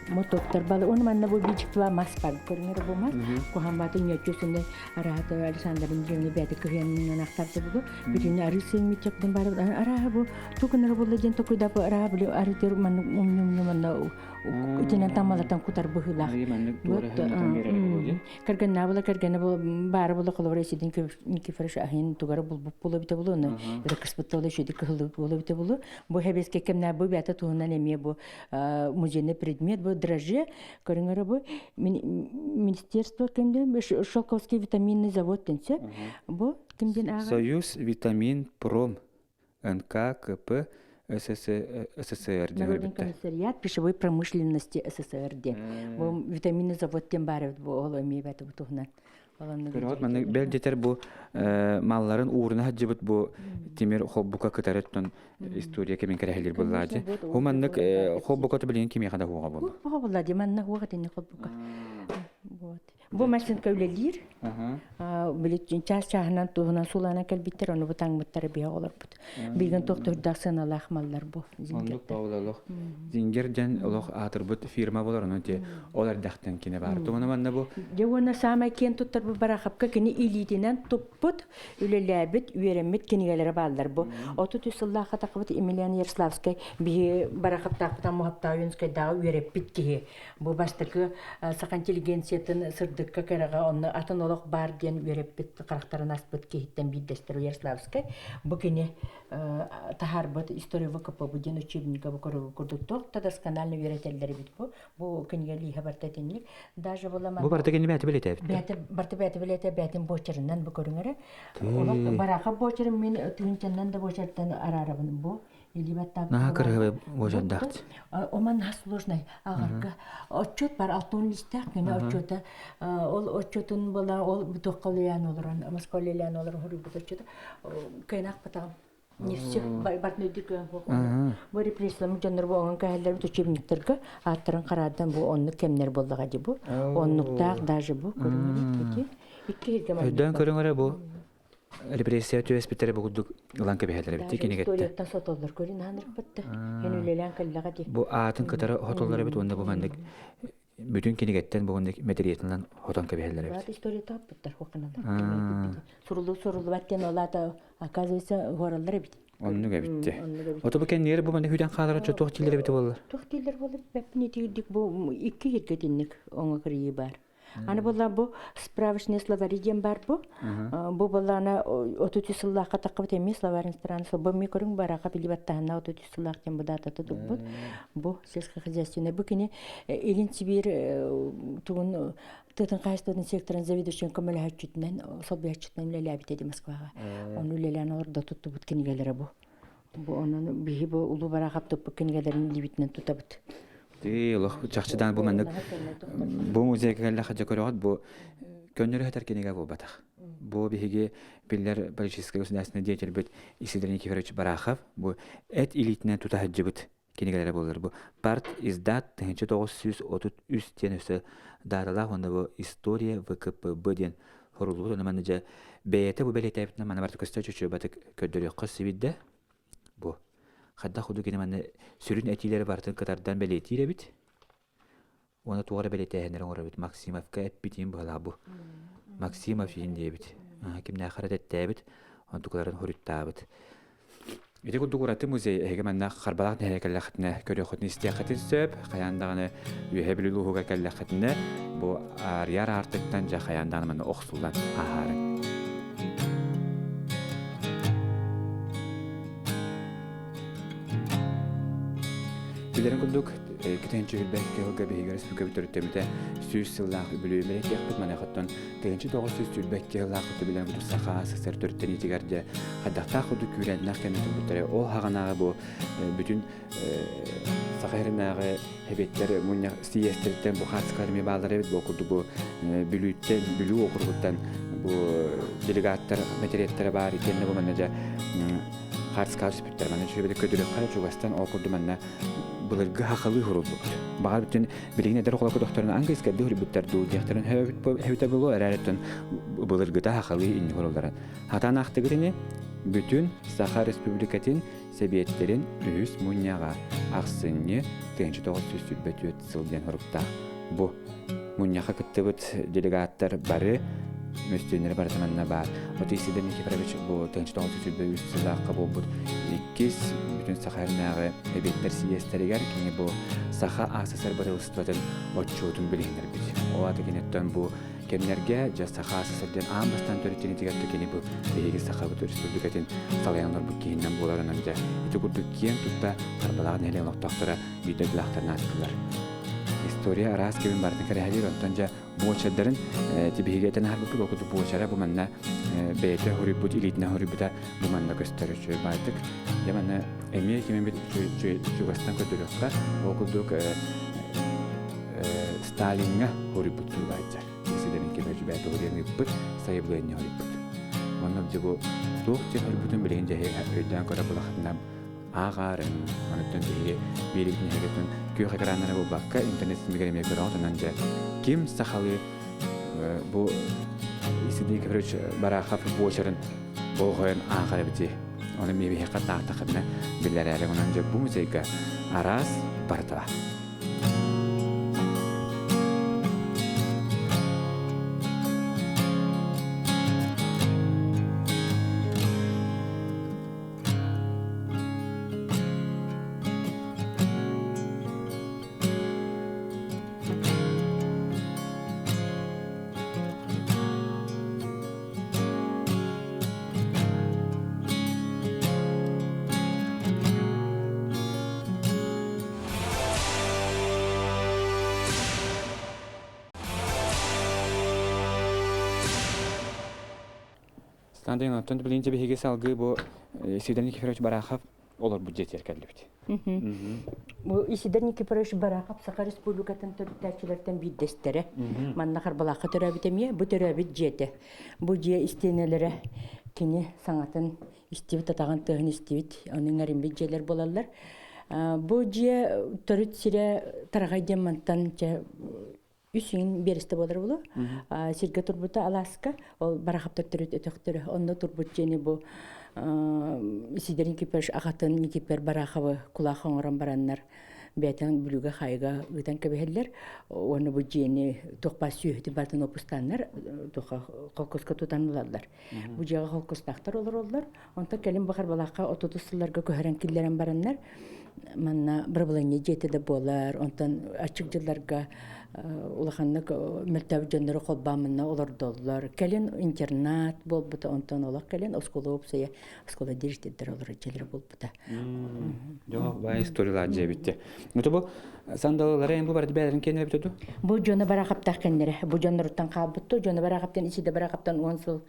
мотоктар балы уонна манна бу бичиктва мас бар көрүҥэр бу мас куһамматы ньөччүсүнэ араата Александр Андреевна бэйэтэ кыһыаннан ахтарда бу бүтүннүү арыы сыыммытчакпын бар арааһа бу тукунара буолла диэн токуйдап арааһа били арытыр манна умньумньу манна итинэн тамалатан кутар быһыылаах кэргэннээ була кэргэнэ баара була холобура сидин Никифорович аһын тугара булбут була бите булу оны кыспытта була шүди кыһыллыбыт була бите булу бу хэбеске кэмнээ бу бята туһунан эмиэ бу музейный предмет бу дрожжи көрүҥөрө бу министерство кемден Шелковский витаминный завод денсе бу кимден ага Союз витамин пром НККП СССР Народный комиссариат пищевой промышленности СССР диэн. Бу витаминный завод диэн баар эбит бу ол эмиэ бэт бу туһунан. Көрөҕүт маннык бэл дэтэр бу малларын ууруна сылдьыбыт бу тимир холбука кытары оттон история кэмин кэрэһэлиир буоллаачы. Бу маннык холбуката билигин кимиэхэ да хуоҕа буолла. Хуоҕа буолла ди манна хуоҕа тинни холбука. Вот. Бу машинка үлэлиир. Били чаас чааһынан туһунан сулаана кэлбиттэр, ону бу таҥмыттара биһи олорбут. Билигин туох төрдөөх сыаналаах маллар бу. Оннук олох Зингер диэн олох аатырбыт фирма болар, ону ти ол эрдэхтэн кине бар. Тугуна манна бу Дьэ уонна саамай киэн туттар бу Барахапка кини илиитинэн туппут, үлэлээбит, үөрэммит кинигэлэрэ бааллар бу. 33 сыллаахха тахыбыт Емельян Ярославскай биһи Барахаптаахпыт Аммуһаптаах үөрэппит киһи. Бу бастакы саха интеллигенциятын сырдыкка кэрэҕэ онно атын олох баар диэн үөрэппит харахтарын аспыт киһиттэн биирдэстэр Ярославскай. Бу кини таһаарбыт история ВКП диэн учебника бу курдук туох да досконально үөрэтэллэр эбит бу. Бу кинигэ лииһэ барта итинник. Даже була Бу барта кини бэйэтэ билэтэ Бэйэтэ барта бэйэтэ билэтэ бэйэтин буочарынан бу көрүҥэрэ. Олох бараха буочарын мин тыһыынчаннан да буочартан араарабын бу. Наһаа кырыһыбай буочардаахт. Оман наһаа сложный аҕарга. Отчет бар алтын листаах кини отчета ол отчетун была ол бутуохха үлэлээн олорон Москва үлэлээн олорон хоруйбут отчета кыайнаах батаҕым. Не все бартын өйдүр көөн Бу репрессияларым дьоннор бу оҥон кэһэллэрбит учебниктарга ааттарын хараардан бу оннук кэмнэр буоллаҕа дии бу. Оннуктаах даже бу көрүҥү икки сиргэ Өйдөөн көрүҥ эрэ бу репрессия түбэспиттэрэ бу курдук ылан кэбиһэллэр эбит кинигэтте. Историяттан сотоллор көрүн аанырбытта. Эн үлэлээн кэллэҕэ дии. Бу аатын кытары хотоллор эбит уонна бу маннык бүтүн кинигэттэн бу маннык мэтириэтинэн хотон кэбиһэллэр эбит. Баат история тааппыттар хуоханалар. Сурулу суруллубат диэн ол аата оказывается уораллар эбит. Оннук эбитти. Ото бу кэннигэр бу маннык хүдэн хаалара туох дииллэр эбит буоллар? Туох дииллэр буоллар бэппин итигирдик бу икки сиргэ итинник оҥо кырыйыы баар. Аны буолла бу справочные словари диэн бар бу. Бу буоллаана 33 сыллаахха таххыбыт эмиэ словарь страница. Бу эмиэ көрүҥ бараха билибаттаһына 33 сыллаах диэн бу датата турбут. Бу сельскохозяйственный. Бу кини Илин Сибиир тугун тыатын хаһайыстыбатын секторын заведующайын көмөлөһөччүтүнэн, солбуйааччытынан үлэлээбит эти Москваҕа. Ону үлэлээн олордо туттубут кинигэлэрэ бу. Бу онон биһи бу Улуу Бараахап туппут кинигэлэрин илиибитинэн тутабыт. Тыы олох чахчыдаан бу маннык бу музейга кэллэххэ дьэ көрөҕүт бу көннөрү сытар кинигэ буолбатах. Бу биһиги биллэр политическай государственный деятельбит Исидор Никифорович Барахов бу эт илиитинэн тута сылдьыбыт кинигэлэрэ буолар. Бу парт издат 1933 диэн өссө дааталаах уонна бу история ВКПБ диэн хоруллубут. Онно манна дьэ бэйэтэ бу бэлиэтээбитинэн манна барыта көстө чөчүөбатык көрдөрүөххэ сибидде. Бу хайдах курдук кини манна сүрүн этиилэри барытын кытардан бэлиэтиир эбит. Уонна туох эрэ бэлиэтээһиннэри оҥорор эбит. Максимовка эппитин быһалаах бу. Максимов иһин диэбит. Кимнээхэр эрэ тэттээбит, онтукаларын хоруйтаабыт. Ити курдук ураты музей эһиги манна Харбалаах нэһилиэк кэллэххитинэ көрүөххүтүн истиэххитин сөп. Хайаан даҕаны Үөһээ Бүлүү улууһугар кэллэххитинэ бу Арыйар аартыктан дьэ хайаан даҕаны манна охсуллан ааһаарыҥ. Билэрин курдук, 2 сылга биһиги республикабыт төрүттэммитэ 100 сыллаах үбүлүөйү бэлиэтиэхпит. Маныахаттан 1922 сыллаах билэн курдук Саха СССР төрүттэниитигэр дьэ хайдахтаах курдук күүрээннээх кэмҥэ турбуттара. Ол хаҕанааҕы бу бүтүн Саха сиринээҕи эбиэттэр мунньах сийиэстэриттэн бу хаачыстыбалар эмиэ бааллар эбит. Бу курдук бу Бүлүүттэн, Бүлүү округуттан бу делегаттар мэтириэттэрэ баар итиэннэ бу манна дьэ хаартыскаҕа түспүттэр. Манна үчүгэйдик көдүрүөххэ чугастан ол курдук манна былыргы хахалыы хуруллубут. Баҕар бүтүн билигин эдэр оҕолор көтөхтөрүн английскайдыы хурбуттар дуу диэхтэрин эбитэ буолуо эрээриттэн былыргыта хахалыы инни хурулларын. Хатаан аахтыгыт ини бүтүн Саха Республикатын Сэбиэттэрин үһүс мунньаҕа ахсынньы 1924 сыл диэн соруктаах. Бу мунньахха кыттыбыт делегаттар бары мөстүөннэрэ барыта манна баар. Оту Исидор Никифорович бу 1923 сыллаахха буолбут иккис бүтүн Саха сиринээҕи эбиэттэр сийиэстэригэр кини бу Саха АССР бырабыыталыстыбатын отчуотун билиһиннэрбит. Ол аата киниттэн бу кэмнэргэ дьэ Саха АССР диэн аан бастаан төрүттэнитигэр кини бу биһиги Сахабыт Өрөспүүбүлүкэтин салайан олорбут киһинэн буоларынан дьэ ити курдук киэн тутта Харбалаах нэһилиэгин олохтоохторо биирдэ дойдулаахтарын ааттыыллар. История араас кэмин барытын кэрэһэлиир, онтон дьэ буочардарын тибиһигэ этэн аһарбыппыт, ол курдук буочара бу манна бэйэтэ хоруйбут, илиитинэн хоруйбута бу манна көстөр үчүгэй баайдык. Дьэ манна эмиэ кимин чугастан көрдөрүөххэ, ол курдук Сталиҥҥа хоруйбут суругаайдьар. Исидэрин кэмэ бэйэтэ хоруйан ыыппыт, сайабылыанньа хоруйбут. Онно дьэ бу туох диэн хоруйбутун билигин дьэ өйдөөн көрө булахатынан ааҕаарыҥ. Онуттан биһиги биэрибит нэһилиэктэн күөх экраннара буолбакка, интернет ситимигэр эмиэ көрөҕүт. Онон дьэ ким сахалыы бу Исидор Никифорович Барахов буочарын болҕойон ааҕар эбитий? Ону эмиэ биһиэхэ таахтаххытына биллэрээри. Онон дьэ бу музейга араас барыта бар. Стандин оттон билигин биһиги салгыы бу Исидор Никифорович Барахов олорбут дьиэтигэр кэллибит. Бу Исидор Никифорович Барахов Саха Республикатын төрүттээччилэртэн биирдэстэрэ. Манна Харбалаахха төрөөбүт эмиэ, бу төрөөбүт дьиэтэ. Бу дьиэ истиэнэлэрэ кини саҥатын истибит, атаҕын тыаһын истибит, ону иҥэриммит дьиэлэр буолаллар. Бу дьиэ төрүт сирэ Тараҕай диэн мантан үс иҥин биэрэстэ буолар буолуо. Сиргэ турбута алааска, ол Барахаптар төрүт өтөхтөрө. Онно турбут дьиэни бу Исидор Никифорович аҕатын Никипер Бараховы кулаах оҥорон бараннар бэйэтин Бүлүүгэ хаайыга ыытан кэбиһэллэр. Уонна бу дьиэни туох баар сүөһүтүн барытын опустааннар туха холкуска тутан ылаллар. Бу дьиэҕэ холкустаахтар олороллор. Онтон кэлин бу Харбалаахха 30 сылларга көһөрөн киллэрэн бараннар. Манна бырабылыанньа дьиэтэ да буолар, онтон аччык дьылларга улаханнык мөлтөөбүт дьоннору холбоон манна олордоллор. Кэлин интернат буолбута, онтон олох кэлин оскуола уопсайа, оскуола дириэктэрдэрэ олорор дьиэлэрэ буолбута. Дьоҥо баай историялаах дьиэ эбит. Ото бу сандалылары эн бу барыт бээлэрин кэннэ эбит ду? Бу дьоно барахаптаах кэннэрэ. Бу дьонноруттан хаалбытту. Дьоно барахаптан исиде барахаптан 10 сыл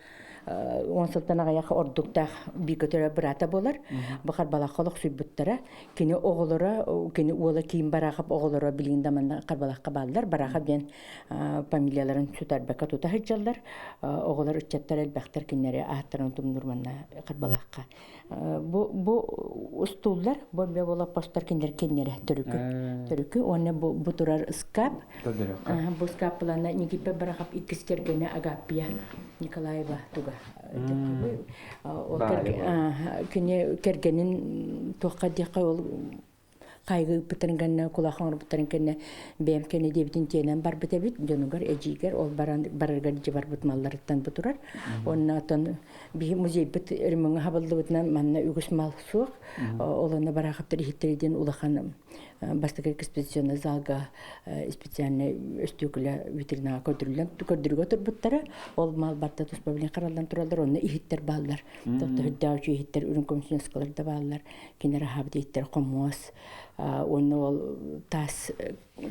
10 сылтан аҕыйах ордуктаах бииргэ төрөөбүт быраата буолар. Бу Харбалаахха олохсуйбуттара. Кини оҕолоро, кини уола Киин Бараахап оҕолоро билигин да манна Харбалаахха бааллар. Бараахап диэн фамилияларын сүтэрбэккэ тута сылдьаллар. Оҕолор ыччаттар элбэхтэр кинилэри ааттарын тумнуур манна Харбалаахха. Бу бу устууллар, бу эмиэ буола постар кинилэр кинилэрэ төрүкү. Төрүкү уонна бу бу турар ыскаап. Бу ыскаап плана Никита Барахов иккис кэргэнэ Агапия Николаева туга. Ол кини кэргэнин туохха диэххэ ол хайгы ыыппыттарын кэннэ, кулаах оҥорбуттарын кэннэ бэйэм кэннэ диэбитин тиэнэн барбыт эбит дьонугар, эдьиийгэр ол баран барарыгар дьэ барбыт малларыттан бу турар. Уонна оттон биһи музейбыт ремоҥҥа хабыллыбытынан манна үгүс мал суох. Ол онно Бараахаптар иһиттэрэ диэн улахан бастакы экспозиционный залга специальный өстүөкүлэ витринаҕа көрдөрүллэн көрдөрүүгэ турбуттара. Ол мал барыта туспа билин хараллан тураллар, онно иһиттэр бааллар. Тобто үрдээх үчүгэй иһиттэр, үрүҥ көмүс да бааллар. Кинилэр аһаабыт иһиттэр хомуос уонна ол таас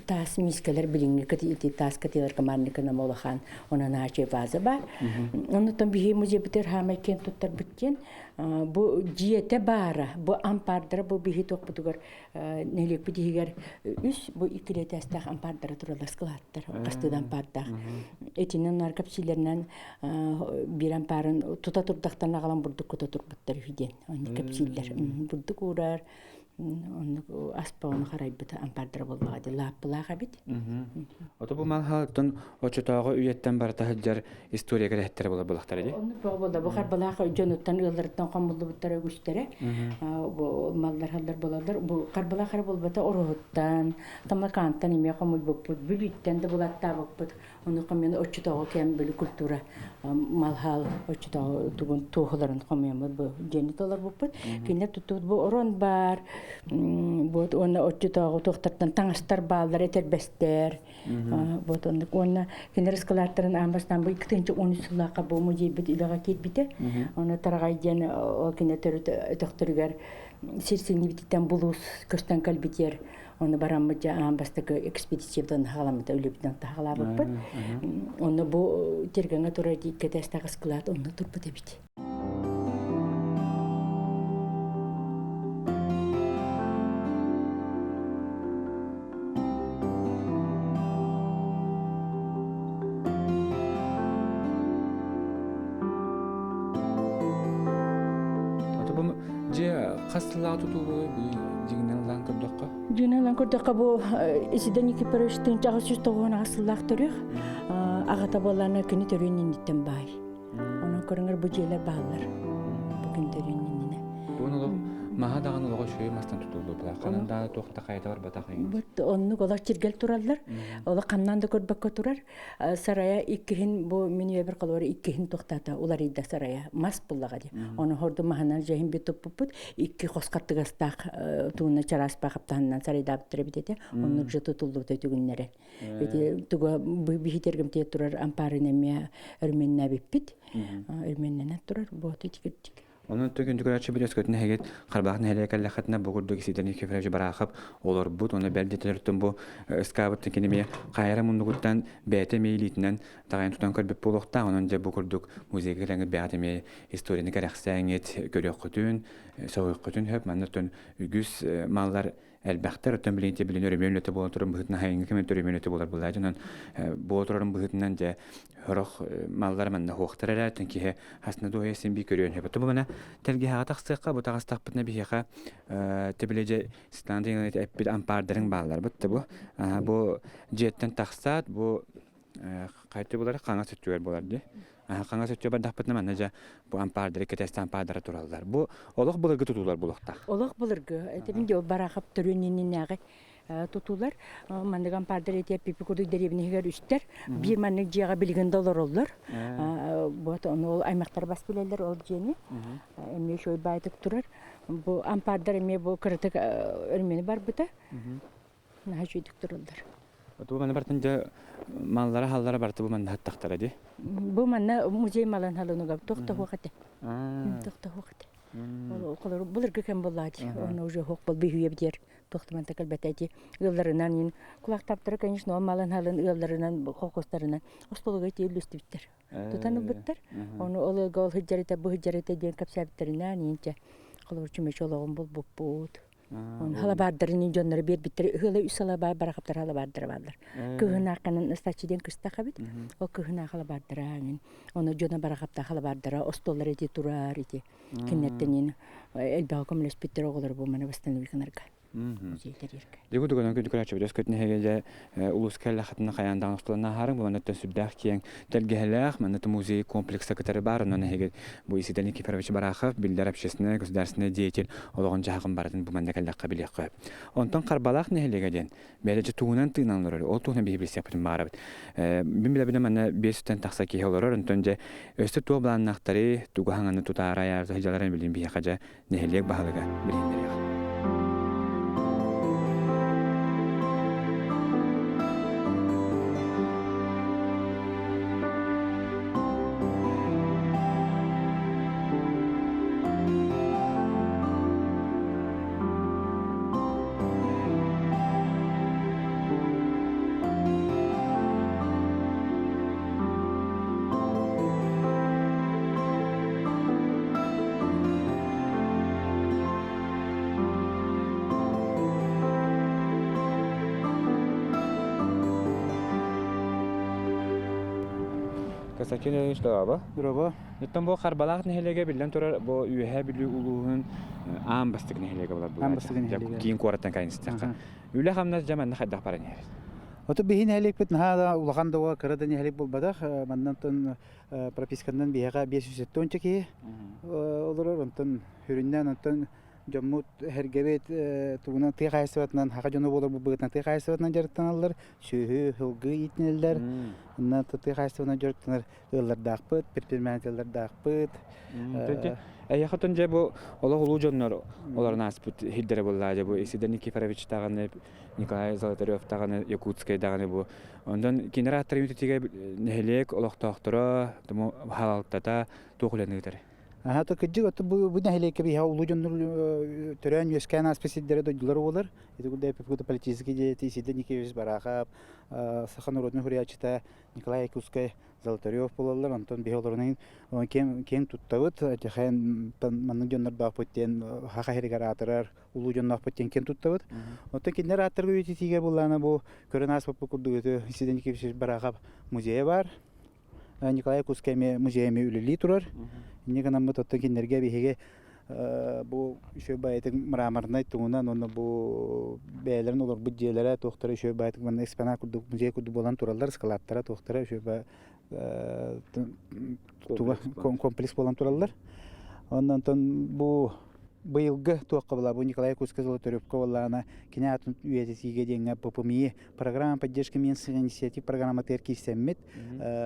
таас миискэлэр билиҥҥи ити таас кытыыларга манныкына улахан онон аачы ваза баар. Оннуттан биһи музейбытыгар хаамай киэн туттарбыт диэн бу дьиэтэ баара, бу ампаардара бу биһи туохпутугар нэһилиэкпит иһигэр үс бу иккилиэтээстээх ампаардара тураллар складтар хастыы да ампаардаах. Итинэн наркопсилэринэн биир ампаарын тута турдахтан аҕалан бурдук кута турбуттар үһү диэн оннук кэпсииллэр. Бурдук уурар оннук аспаҕын харайбыта ампаардара буоллаҕа дии лааппылаах эбит. Ото бу малһалтан оччотооҕу үйэттэн барыта сылдьар история кэрэһиттэрэ буолар буолахтара дии. Оннук бөҕө буолла. Бу харбалаах дьонуттан ыалларыттан хомуллубуттара үгүстэрэ. Бу маллар халлар буолаллар. Бу харбалаах эрэ буолбата Ороһуттан, Тамакаантан эмиэ хомуйбуппут, Бүлүүттэн да булаттаабыппыт. Ону хомуйан оччотооҕу кэм били культура малһаал оччотооҕу тугун туоһуларын хомуйаммыт бу дьиэни толорбуппут. Кинилэр туттубут бу орон баар, вот уонна оччотооҕу туохтартан таҥастар бааллар, этэрбэстэр. Вот оннук уонна кинилэр ыскылааттарын аан бастаан бу 2013 сыллаахха бу музейбит үлэҕэ киирбитэ. Оны Тараҕай диэн ол кинилэр төрүт өтөхтөрүгэр сир сиҥнибититтэн булуус көстөн кэлбитиэр Оны бараммыт дьэ аан бастакы экспедициябытын хаҕаламмыта үлэбитин таһаҕалаабыппыт. Онно бу тиргэҥҥэ турар кэтэстээх ыскылаат онно турбут эбит. Ото бу дьиэ хас сыллаах тутуу дьиҥинэн ылан көрдөххө? Дьиҥинэн ылан көрдөххө бу Исидор Никифорович 1898 сыллаах төрүөх. Аҕата буоллаана кини төрүөн инниттэн баай. Онон көрүҥэр бу дьиэлэр бааллар. Бу күн төрүөн иннинэ. Бугун олох маһа даҕаны олоҕо үчүгэй мастан тутуллубута. Ханан даҕаны туох да хайата барбатах. Бут оннук олох чиргэл тураллар. Олох ханнан да көрбөккө турар. Сарайа иккиһин бу мин үйэбэр холобур иккиһин туохтаата уларыйда сарайа мас буллаҕа дии. Ону хорду маһынан дьэһин би туппуппут икки хос хаттыгастаах тууна чараас баахаптаһынан сарайдаабыттар эбит этэ. Оннук же тутуллубута түгүннэрэ. Ити туга биһитергим турар ампарын эмиэ өрмөннөөбүппүт. Өрмөннөнөн турар буоту тикирдик. Онон түгүн түгүрәччи билес көтүн эһигит Харбаах нэһилиэк кэллэххитинэ бу курдук Исидор Никифорович Барахов олорбут уонна бэл дэтэлэртэн бу ыскаабыттан кини эмиэ хайара муннугуттан бэйэтэ эмиэ илиитинэн таҕайан тутан көрбүт буолуохтаах. Онон дьэ бу курдук музейга кэлэҥҥит бэйэҕит эмиэ историяны кэрэхсээҥҥит, көрүөххүтүн, сөҕүөххүтүн сөп. Манна оттон үгүс маллар элбэхтэр. Оттон билигин билин өрөмүөн үлэтэ буола турарын быһыытынан хайыҥҥы кэмэ өрөмүөн үлэтэ буолар буолла. Дьонон буола турарын быһыытынан дьэ сорох маллар манна хуохтар эрэ оттон киһи хасна дуоһуйа син бии көрүөн сөп. Бу мана тэлгэһэҕэ тахсыахха бу таҕыстахпытына биһиэхэ тибиле дьэ Светлана Даниловна эппит ампаардарыҥ бааллар бутта бу. Бу дьиэттэн тахсаат бу хайты булар хаҥас өттүгэр буолар дии. Хаҥас өттүгэр бардахпытына манна дьэ бу ампаардары кэтэстэ ампаардара тураллар. Бу олох былыргы тутуулар буолуохтаах. Олох былыргы. Этибин дьэ Барахов төрүөн иннинээҕи. тутуулар. Маннык ампаардар эти эппиппи курдук дэриэбинэ иһигэр үстэр. Биир маннык дьиэҕэ билигин да олороллор. Вот ону ол аймахтар бас билэллэр ол дьиэни. Эмиэ үчүгэй баайтык турар. Бу ампаардар эмиэ бу кыратык өрмөнү барбыта. Наһаа үчүгэйдик тураллар. Бу манна бартын дьэ маллара халлара барты бу манна хаттахтара ди. Бу манна музей малын халынуга тохтоһуох этэ. Тохтоһуох этэ. Ол холору былыргы кэм буоллаа дии. Оны уже хоқ бол бүйүйэ битер тохтуманта кэлбэтэ ди. Ыалларынан ин кулактаптара, конечно, ол малын халын ыалларынан холкостарынан остолуга тиэл үстүбүттэр. Тутан ылбыттар. Оны ол ыалга ол хыджарыта бу хыджарыта диэн кэпсээбиттеринэн инче холобур чүмэчи олоҕун булбуппут. Халабаардарын дьонноро биэрбиттэр ыһыала үс халабаар барахаптар халабаардара бааллар. Кыһынаахханан ыстаччы диэн кыстах эбит. Ол кыһынаа халабаардара аңын. Ону дьоно барахапта халабаардара остуоллар ити турар ити. Киннэртэн элбэҕи көмөлөспүттэр оҕолор бу маны восстановить гынарга. Дигу дугунан күндү көрөөччүбүт өскөтүн эһиги улууска кэллэххитинэ хайаан даҕаны устулан ааһарыҥ бу манна сүрдээх киэҥ тэлгэһэлээх манна музей комплекса кытары баар онон эһиги бу Исидор Никифорович Барахов биллэр общественный государственный деятель олоҕун дьаһаҕын барытын бу манна кэллэххэ билиэххэ сөп. Онтон Харбалаах нэһилиэгэ диэн бэйэлэрэ тугунан тыынан олорор ол туһунан биһи билсиэхпитин баҕарабыт. Мин билэбинэ манна 500-тэн тахса киһи олорор онтон дьэ өссө туох былааннаахтары тугу хаҥаны тутаары айаары сылдьалларын билин биһиэхэ дьэ нэһилиэк баһылыга билиһиннэриэҕэ. Константин Ильич Дороба. Дороба. Оттон бу Харбалаах нэһилиэгэ биллэн турар бу Үөһээ Бүлүү улууһун аан бастакы нэһилиэгэ буолар Аан бастакы нэһилиэгэ. Киин куораттан кайыныстахха. Үлэ-хамнас дьэ манна хайдах баран иһэр? Ото биһи нэһилиэкпит наһаа да улахан да кыра да нэһилиэк буолбатах. Маннан прописканнан биһиэхэ 570 киһи олорор. Онтон сүрүннээн онтон дьоммут сэргэбит тугунан тыа хаһаайыстыбатынан саха дьоно буолар быһыытынан тыа хаһаайыстыбатынан дьарыктаналлар, сүөһү, сылгы иитинэллэр. Онно тыа хаһаайыстыбатынан дьарыктанар ыаллардаахпыт, предпринимателлэрдаахпыт. Эйиэхэ оттон дьэ бу олох улуу дьоннор олорон ааспыт сирдэрэ буоллаа дьэ бу Исидор Никифорович даҕаны, Николай Золотарев даҕаны, Якутскай даҕаны бу. Онтон кинилэр ааттарын бүтүтүгэ нэһилиэк олохтоохторо, халалтата туох үлэни ыытар? Аха то кырдьык оту бу бу нэһилиэккэ биһиэхэ улуу дьоннор төрөөн үөскээн ааспыт сирдэрэ дойдулара буолар. Ити курдук политический деятель Исидор Никифорович Барахов, саха норуотун суруйааччыта Николай Якутскай Золотарев буолаллар. Онтон биһи олорунан киэҥ киэҥ туттабыт. Тэхэн маннык дьоннордоохпут диэн саха сиригэр аатырар улуу дьонноохпут диэн киэн туттабыт. Оттон кинилэр ааттарга үйэтитиигэ буллаана бу көрөн ааспыппыт курдук ити Исидор Никифорович Барахов музейа баар. Николай Якутскай эмиэ музей эмиэ үлэлии турар. Инньэ гынаммыт оттон кинилэргэ биһиги бу үчүгэй баайытык мраморнай тугунан уонна бу бэйэлэрин олорбут дьиэлэрэ туохтара үчүгэй баайытык манна экспонат курдук музей курдук буолан тураллар ыскылааттара туохтара үчүгэй туга комплекс буолан тураллар. Онон бу быйылгы туохха була бу Николай Якутскай Золотаревка буоллаҕына кини аатын үйэтитиигэ диэҥҥэ ППМИ программа поддержки местных инициатив программатыгар киирсэммит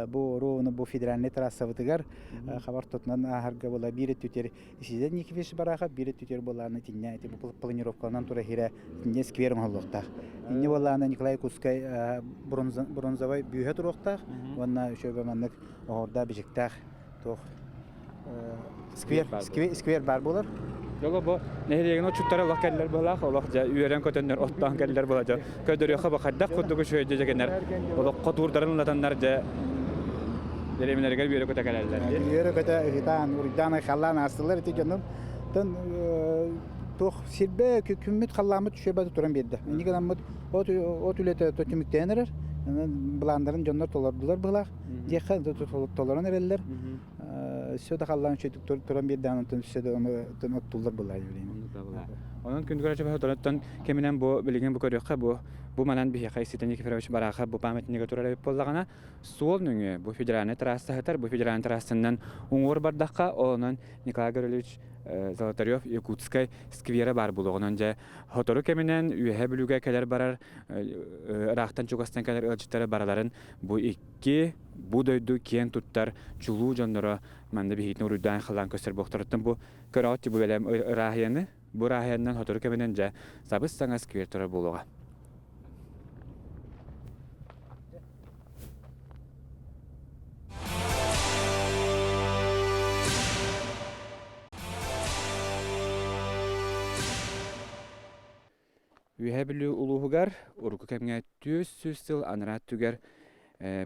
бу ровно бу федеральнай трассабытыгар хабар тотунан ааһарга була биир өттүтэр Исидор Никифорович Барахов биир өттүтэр буолааны итиннэ ити бу планировкаланан тура иһирэ итиннэ сквер оҥоһуллуохтаах. Инни буоллаана Николай Якутскай бронзовай бүүһэ туруохтаах уонна үчүгэй маннык оһордоох бичиктээх туох сквер сквер баар буолар. Дьоло бу нэһилиэгин отчуттара олох кэллэр быһалаах, олох дьэ үөрэн көтөннөр оттоон кэллэр була дьэ көдөрүөххэ бу хайдах курдук үчүгэй дьэ дьэгэннэр олоххо туурдарын улатаннар дьэ дэриэбинэлэригэр үөрэ көтө кэлэллэр дии. Үөрэ көтө ыһытаан, уруйдаан айхаллаан аастылар ити дьонум. Тон туох сирбэ күммүт халлааммыт түшөбө туран биэрдэ. Инник гынаммыт от от үлэтэ түмүктээн эрэр. Былааннарын дьоннор толордулар быһылаах. Диэххэ толорон эрэллэр. Өссө да халлаан үчүгдүк туран биэрдэҕин онтон өссө да оттуллар былаан Онон күндү көрөөччү оттон кэминэн бу билигин бу көрүөххэ бу Бу манан биһиэхэ Иситен Никифорович Барахов бу памятнига турар эбит буоллаҕына, суол нөҥүө бу федеральнай трасса сытар, бу федеральнай трассанан уҥуор бардахха, онон Николай Гаврильевич Золотарев Якутскай сквера баар буолуоҕунан дьэ сотору кэминэн Үөһээ Бүлүүгэ кэлэр барар ыраахтан чугастан кэлэр ыалдьыттары бараларын бу икки бу дойду киэн туттар чулуу дьонноро манна биһигитин уруйдаан халаан көстөр буолуохтарыттан бу көрөҕүт бу бэлэм ырааһыйаны бу ырааһыйаннан сотору кэминэн дьэ сабыс-саҥа сквер турар буолуоҕа. Үөһээ Бүлүү улууһугар урукку кэмҥэ 400 сыл анараа өттүгэр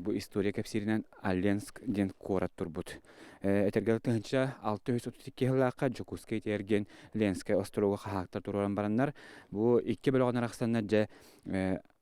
бу история кэпсииринэн Алленск диэн куорат турбут. Этэргэ 1632 сыллаахха Дьокуускай тиэргэн Ленскэй остуруога хаһаактар туруоран бараннар, бу икки бөлөҕүнэн арахсаннар дьэ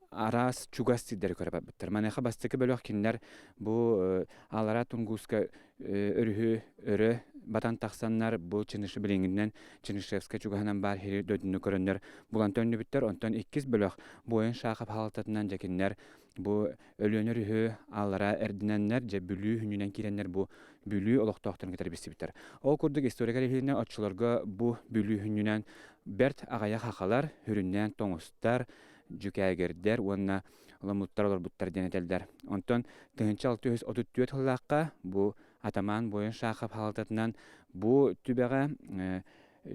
араас чугас сирдэри көрө барбыттар. Маныаха бастакы бөлөх кинилэр бу Аллараа Тунгуска өрүһү өрө батан тахсаннар бу Чынышы билиҥҥинэн Чернышевскай чугаһынан баар сири дойдуну көрөннөр булан төннүбүттэр. Онтон иккис бөлөх Буойун Шахов хаалтатынан дьэ кинилэр бу Өлүөнэ өрүһү аллараа эрдинэннэр дьэ Бүлүү хүнүнэн киирэннэр бу Бүлүү олохтоохторун кытары билсибиттэр. Ол курдук история кэрэһилинэ оччолорго бу Бүлүү хүнүнэн бэрт аҕыйах хахалар, хүрүннээн тоҥустар, дьүкээгирдэр уонна ламуттар олорбуттар диэн этэллэр. Онтон 1634 сыллаахха бу атамаан Буойун Шахов хаалтатынан бу түбэҕэ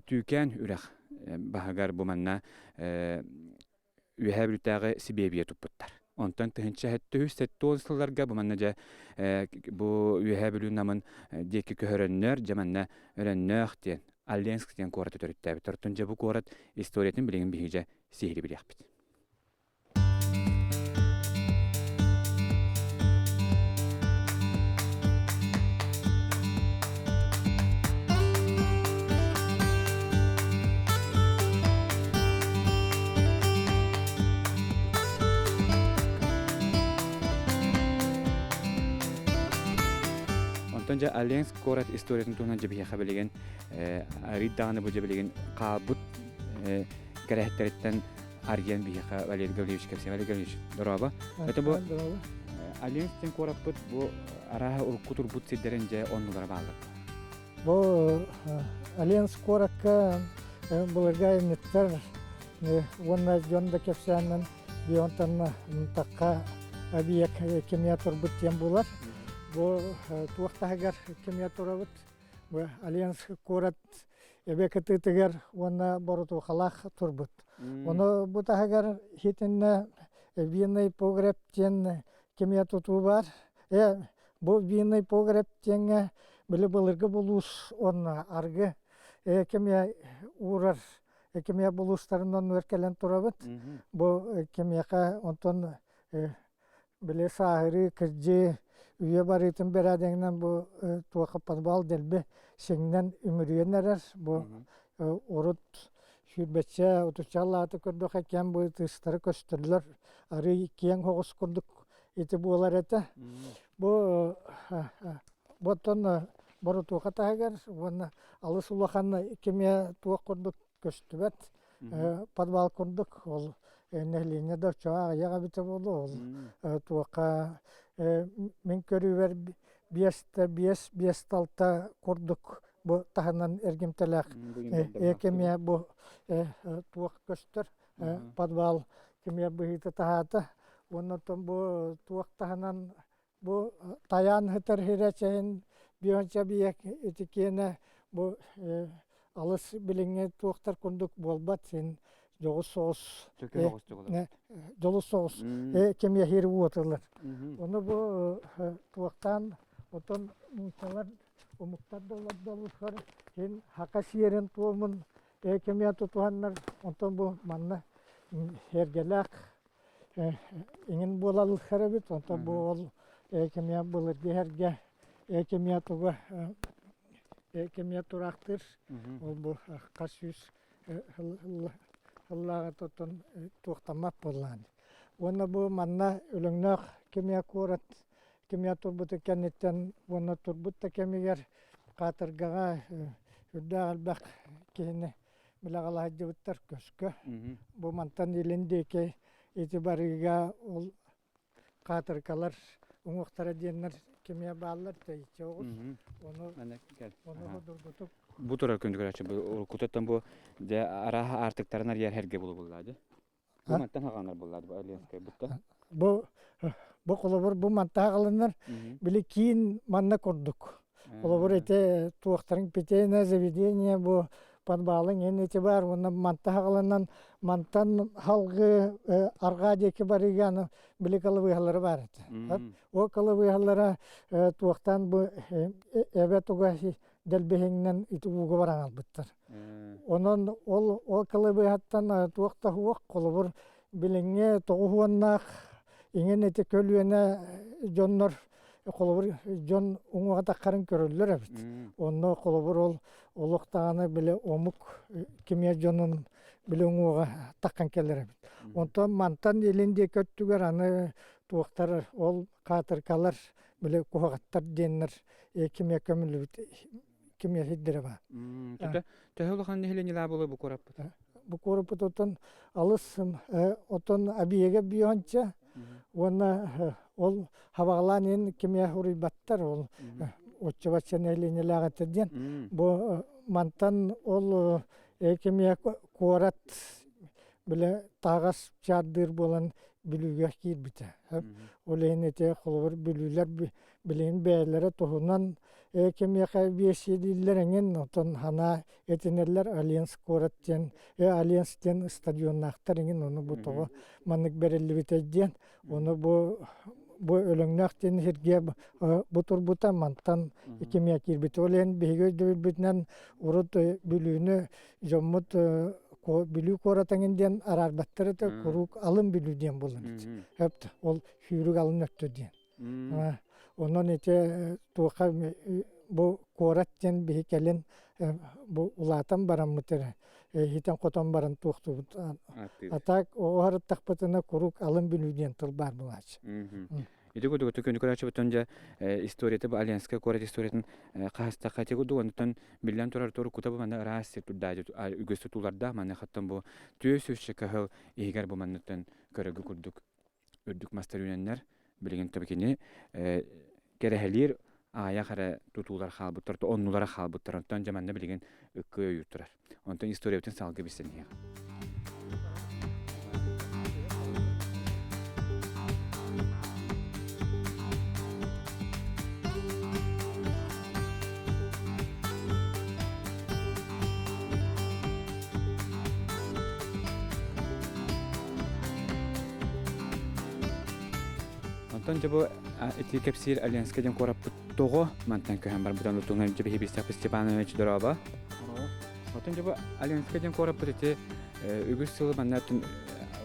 Түүкээн үрэх баһыгар бу манна Үөһээ Бүлүүтээҕи Сибиэбийэ туппуттар. Онтон 1770 сылларга бу манна дьэ бу Үөһээ Бүлүү Намын диэки көһөрөннөр, дьэ манна Өрөннөөх диэн Алленск диэн куораты төрүттээбиттэр. Оттон дьэ бу куорат историятын билигин биһиги дьэ сиһилии билиэхпит. Онтон дьэ Оленск куорат историятын туһунан дьэ биһиэхэ билигин арый даҕаны бу дьэ билигин хаалбыт кэрэһиттэриттэн арыйан биһиэхэ Валерий Гаврильевич кэпсиэ. Валерий Гаврильевич, дорообо. Это бу Оленск диэн куораппыт бу арааһа урукку турбут сирдэрин дьэ оннулара бааллар. Бу Оленск куоракка былыргы айанньыттар уонна дьон да кэпсээнинэн бионтан тахха объект кимия турбут диэн булар. Бу туох таһыгар кимия турабыт? Бу Оленск куорат эбэ кытыытыгар уонна боротуохалаах турбут. Ону бу таһыгар хитиннэ винный погреб диэн кимия тутуу бар. Бу винный погреб диэҥҥэ били былыргы булуус уонна аргы кимиэ уурар кимиэ булуустарын оннугар кэлэн турабыт. Бу кимиэхэ онтон били сааһырыы, кырдьыы, үйэ барыытын бэрээдэгинэн бу туохха подвал дэлби сиҥнэн үмүрүйэн эрэр. Бу урут сүүрбэччэ, отучча алааты көрдөххө кэм бу тыыстары көстөллөр. Арыый киэҥ соҕус курдук ити буолар этэ. Бу оттон боротуоха таһыгар уонна алыс улахан кимиэ туох курдук көстүбэт подвал курдук ол нэһилиэнньэ да оччоҕо аҕыйах эбитэ буолуо ол туохха мин көрүүбэр биэстэ биэс биэс талта курдук бу таһынан эргимтэлээх кимиэ бу туох көстөр подвал кимиэ быһыыта таһаата уонна оттон бу туох таһынан бу тайаан сытар сирэ чэйин бионча биэк ити киэнэ бу алыс билиҥҥи туохтар курдук буолбат син дьоҕус соҕус дьолус соҕус кэмиэһиир уотулар ону бу туохтаан отон нууччалар омуктар да олордоллор син хака сиэрин туомун кэмиэ тутуһаннар онтон бу манна эргэлээх иҥин буолаллар эбит онтон бу ол кэмиэ былыргы эргэ кэмиэ туга кэмиэ тураахтыыр ол бу хас сүүс сыллааҕы оттон туохтаммат буоллаҕын уонна бу манна Өлөҥнөөх кэмиэ куорат кэмиэ турбутун кэнниттэн уонна турбут да кэмигэр хаатыргаҕа үрдээх элбэх киһини билэҕэлэһдьибиттэр көскө. Бу мантан илин диэки ити барыыга ол хаатыркалар уҥуохтара диэннэр кимиэ бааллар тэйиччи оҕус. Ону ону судургутук Бу турар күндү көрөөччү бу уруккутуттан бу дьэ арааһа аартыктарын арыйар эргэ булуллаа дьэ. Бу мантан хаҕанар буллаа бу Ленскай бутта. Бу бу холобур бу мантан хаҕаланар били киин манна курдук. Холобур ити туохтарын питейное заведение бу подвалын эн ити бар уонна манта хаҕаланан мантан халгы арҕаа диэки барыыга били кылыбыһалары бар этэ. Ол кылыбыһалара туохтан бу эбэ туга дэлбэһиҥнэн ити ууга баран албыттар. Онон ол ол кылыбыһаттан туох да суох холобур билиҥҥи тоҕус уоннаах иҥин ити көлүөнэ дьоннор холобур дьон уҥуоҕа таххарын көрөллөр эбит. Онно холобур ол олох даҕаны били омук кимиэ дьонун били уҥуоҕа таххан кэлэр эбит. Онтон мантан илин диэки өттүгэр аны туохтар ол хаатыркалар били куһаҕаттар диэннэр кимиэ көмүллүбүт кимиэ сирдэрэ баар. Төһө улахан нэһилиэнньэлээх буолуо бу куораппыт? Бу куораппыт оттон алыс оттон объега бионча уонна ол хабаҕалаан иһин кимиэ уруйбаттар ол оччобачча нэһилиэнньэлээх этэ диэн бу мантан ол кимиэ куорат бile таһаҕас чаардыыр буолан Бүлүүгэ киирбитэ. Ол иһин ити холобур Бүлүүлэр билигин бэйэлэрэ туһунан кимиэхэ биэсиэлииллэр эҥин оттон ханаа этинэллэр Альянс куорат диэн Альянс диэн стадионнаахтар эҥин ону бу тоҕо маннык бэриллибитэй диэн ону бу бу Өлөҥнөөх диэн сиргэ бу турбута мантан кимиэ киирбит. Ол иһин биһиги өйдөбүлбүтүнэн урут Бүлүүнү дьоммут Бүлүү куорат эҥин диэн араарбаттар этэ куруук Алын Бүлүү диэн буолан эт ол сүүрүк алын өттө диэн. Онон ити туохха бу куорат диэн биһи кэлин бу улаатан бараммыт эрэ иһитэн-хотон баран туохтуубут. А так оҕо куруук Алын Бүлүү диэн тыл баар буолааччы. Ити курдук күнү көрөөччүбүттэн дьэ историята бу Альянскай куорат историятын хаһыстахха ити курдук онтон биллэн турар туруккута бу манна ыраас сир турдаа үгүс тутуулардаах маныхаттан бу түө сүүсчэ кыһыл иһигэр бу манныттан көрөгү курдук үрдүк мастар үүнэннэр билигин кини кэрэһэлиир аайах эрэ тутуулар хаалбыттар оннулара хаалбыттар онтон дьэ манна билигин ыккы өйүүр турар онтон историябытын салгыы билсэн иһиэх. Онтон дьэ бу ити кэпсиир Альянскай диэн куораппыт тоҕо мантан көһөн барбытын тутуҥан дьэ биһи билсэхпит Степанович дорообо. Оттон дьэ бу Альянскай диэн куораппыт ити үгүс сылы манна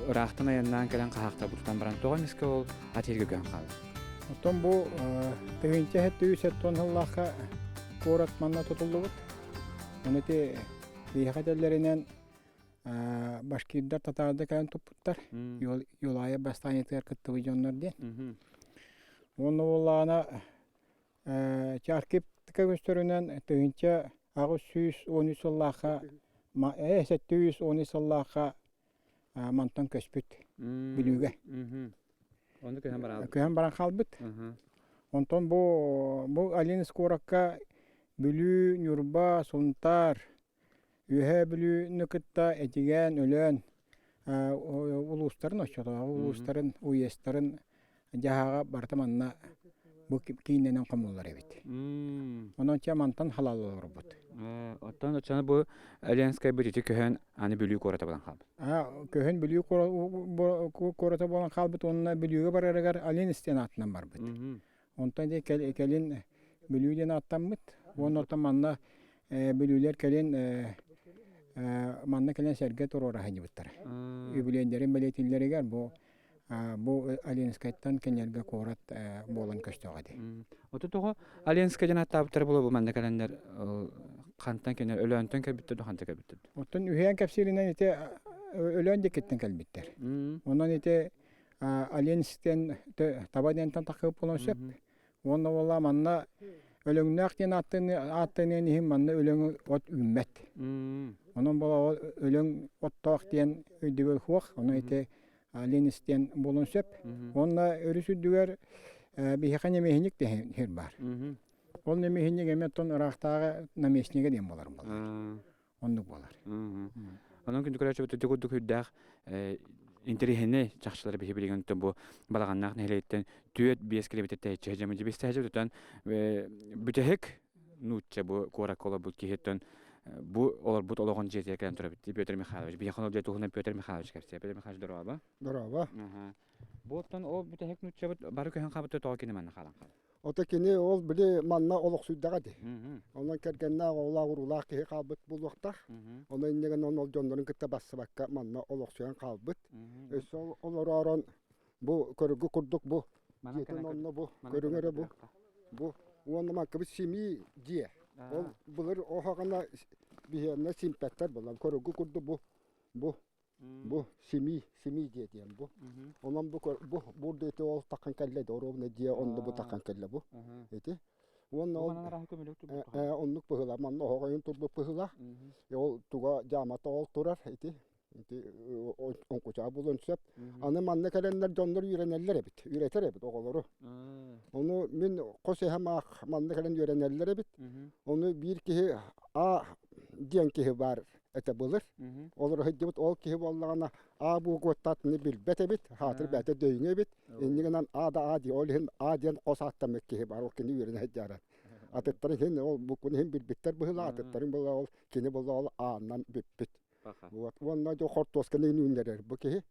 ыраахтан айаннаан кэлэн хаһаахтарбыт тутан баран тоҕо эмискэ ол атииргэ көһөн хаалла? Оттон бу 1770 сыллаахха куорат манна тутуллубут. Ону ити биһиэхэ этэллэринэн башкирдар татаарда кэлэн туппуттар. Юлаев бастаанньатыгар кыттыбыт дьоннор диэн. Уонна буоллаҕына Архиптика көстөрүнэн 1813 сыллаахха 713 сыллаахха мантан көспүт Бүлүүгэ. Онно көһөн баран Көһөн баран хаалбыт. Онтон бу бу Алинс куоракка Бүлүү, Ньурба, Сунтаар, Үөһээ Бүлүүнү кытта Эдьигээн, Өлөөн улуустарын оччотооҕу улуустарын, уезтарын дьаһааҕа барыта манна бу кииннэнэн хомуллар эбит. Онон чэ мантан халаалла олорбут. Оттон оччону бу Ленскэй бүтүтү көһөн аны Бүлүү куората буолан хаалбыт. Көһөн Бүлүү куората буолан хаалбыт уонна Бүлүүгэ барарыгар Ленинс диэн аатынан барбыт. Онтон дьэ кэлин Бүлүү диэн ааттаммыт. Уонна оттон манна Бүлүүлэр кэлин манна кэлэн сэргэ туруора сылдьыбыттара. Үбүлүөйдэрин бэлиэтииллэригэр бу бу Оленскайтан кинилэргэ куорат буолан көстөҕө ити. Оту тоҕо Оленскай диэн ааттаабыттара буолуо бу манна кэлэннэр хантан кинилэр Өлөөнтөн кэлбиттэр дуу хантан кэлбиттэр дуу? Оттон үһүйээн кэпсииринэн ити Өлөөн диэкиттэн кэлбиттэр. Онон ити Оленсктэн таба диэнтэн тахсыбыт буолуон сөп. Уонна буолла манна Өлөҥнөөх диэн ааттаныан иһин манна өлөҥ от үүммэт. Онон буола өлөҥ оттоох диэн өйдөбүл суох. Онон ити Ленис диэн буолуон сөп. Уонна өрүс үрдүгэр биһиэхэ немеһинник диэн баар. Ол немеһинник эмиэ оттон ыраахтааҕы наместнига диэн буолар буолар. Оннук буолар. Онон күндү көрөөччүбүт ити курдук үрдээх интэриэһинэй чахчылары биһи билигин бу Балаҕаннаах нэһилиэгиттэн 4-5 километр тэйиччи сылдьаммыт дьибис тэһэжэ бүтэһик нуучча бу куоракка олорбут киһиттэн бу олорбут олоҕун дьиэтигэр кэлэн турабыт Петр Михайлович. Биһиэхэ ол дьиэ туһунан Петр Михайлович кэпсиэ. Петр Михайлович дорообо. Дорообо. Бу оттон ол бүтэһик нууччабыт бары көһөн хаалбыт тоҕо кини манна хаалан хаалар? Ото кини ол били манна олохсуйдаҕа дии. Онон кэргэннээх оҕолоох уруулаах киһи хаалбыт буолуохтаах. Онон иннигэн ол дьоннорун кытта бассыбакка манна олохсуйан хаалбыт. Өссө олороорон бу көрүгү курдук бу дьиэтин онно бу көрүҥөрө бу бу уонна манкыбыт симии дьиэ. Ол былыр оһоҕуна биһиэннэ симпэттэр буолан көрүгү курдук бу бу Бу симии, симии дьиэ диэн бу. Онон бу бу бурду ити ол таххан кэллэ да оруобуна дьиэ онно бу таххан кэллэ бу. Ити. Уонна ол оннук быһыылаах манна оһоҕойун турбут быһыылаах. Ол туга дьаамата ол турар ити. Ити оҥкучаа булуон сөп. Аны манна кэлэннэр дьоннор үөрэнэллэр эбит. Үөрэтэр эбит оҕолору. Ону мин хос эһэм аах манна кэлэн үөрэнэллэр эбит. Ону биир киһи А диэн киһи баар этэ былыр. Олоро сылдьыбыт ол киһи буоллаҕына А буукуаттаатыны билбэт эбит, хаатыр бэйэтэ дөйүҥэ эбит. Инньэ гынан А да А дии, ол иһин А диэн хос ааттаммыт киһи баар, ол кини үөрэнэ сылдьара. Атыттарын иһин ол буккун иһин билбиттэр быһыылаах, атыттарын буолла ол кини буолла ол ааннан бүппүт. Вот. Уонна дьэ хортуосканы үүннэрэр бу киһи.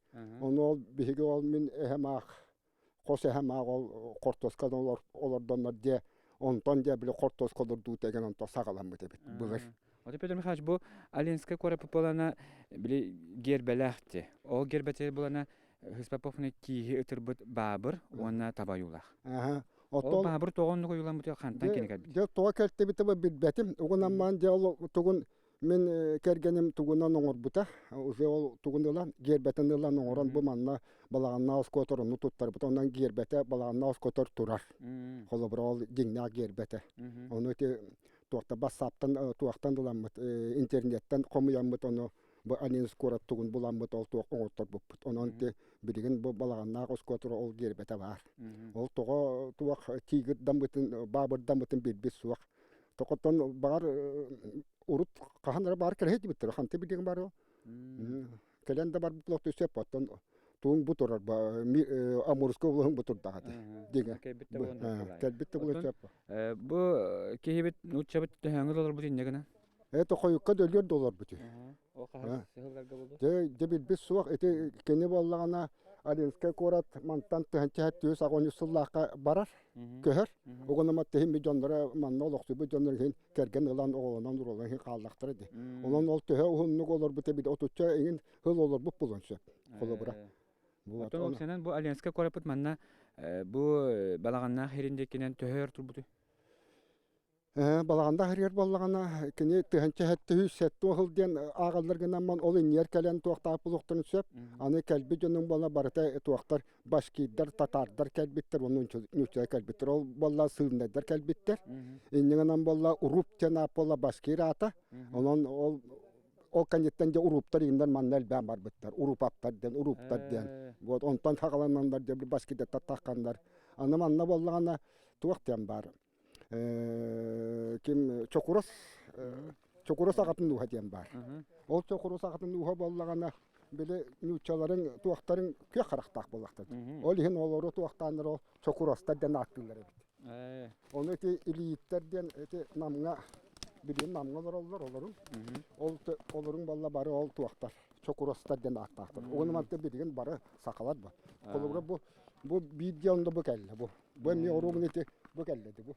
Ону ол биһиги ол мин эһэм аах хос эһэм аах ол хортуосканы олордоннор дьэ онтон дьэ били хортуоска олордуута эгэн онтон саҕаламмыт эбит былыр. Вот Петр Михайлович, бу Оленскай куораппыт буолана били гербэлээх Ол гербэтигэр булана Хыспаповна кииһи ытырбыт баабыр уонна таба ойуулаах. Ол баабыр тоҕо оннук ойууламмыт хантан кини кэлбит? Дьэ тоҕо кэлтибитэ билбэтим. Угунаммаан дьэ ол тугун Мин кэргэним тугунан оҥорбута, уже ол тугун ылан, гиэрбэтин ылан оҥорон бу манна балаҕаннаах оскуотар онну туттарбыт. Онон гиэрбэтэ балаҕаннаах оскуотар турар. Холобура ол дьиҥнээх гиэрбэтэ. Ону ити туохта бассааптан туохтан ыламмыт, интернеттэн хомуйаммыт ону бу Анинс куорат тугун буламмыт ол туох оҥотторбуппут. Онон ити билигин бу балаҕаннаах оскуотура ол гиэрбэтэ баар. Ол тоҕо туох тигрдаммытын, баабырдаммытын билбит суох. Токоттон баҕар урут хаһан эрэ баар кэлэһит дибиттэр ханты билигин бар кэлэн да барбыт лохту сөп оттон туун бу турар Амурскай облаһын бу турдаҕа диҥэ кэлбит да буолуон сөп бу киһибит нууччабыт төһөҥү олорбут инньэ гына это хойукка да өлүөр да олорбут Ол хаһыс сылларга буолбут? Дьэ, дьэ билбит суох. Ити кини буоллаҕына Алинскай куорат мантан тыһыынча түөс аҕыс сыллаахха барар, көһөр. Угунама тиһин дьонноро манна олохсуйбут дьоннор иһин кэргэн ылан оҕолонон уруулан иһин хааллахтара дии. Онон ол төһө уһуннук олорбут эбит отучча иҥин сыл олорбут буолуон сөп. Холобура. Оттон уопсайынан бу Аленскай куораппыт манна бу Балаҕаннаах иһирин диэкинэн төһө өр турбутуй? Балаҕанда аһырыар буоллаҕына, кини тыһыынча сэттэ сүүс сэттэ уон сыл диэн ааҕаллар гынан ол иннигэр кэлэн туохтаах буолуохтарын сөп. Аны кэлбит дьонуҥ буолла барыта туохтар башкирдар, татаардар кэлбиттэр уонна нууччалар кэлбиттэр. Ол буолла сыылынайдар кэлбиттэр. Инньэ гынан буолла Уруп диэн аат буолла башкир аата. Онон ол ол кэнниттэн дьэ уруптар иҥнэр манна элбээн барбыттар. Урупаптар диэн, уруптар диэн. Вот онтон саҕалананнар дьэ башкирдаттар тахханнар. Аны манна буоллаҕына туох диэн баар ким Чокурас Чокурас аҕатын ууһа диэн баар. Ол Чокурас аҕатын ууһа буоллаҕына били нууччаларын туохтарын күөх харахтаах буоллахтар. Ол иһин олору туохтааннар ол Чокурастар диэн ааттыыллар эбит. Ону ити Илииттэр диэн ити Намҥа билигин Намҥа олороллор олорун. Ол олорун буолла бары ол туохтар Чокурастар диэн ааттаахтар. Угун манта билигин бары сахалар бу. Холобура бу бу биир дьиэ онно бу кэллэ бу. Бу эмиэ оруобун ити бу кэллэ бу.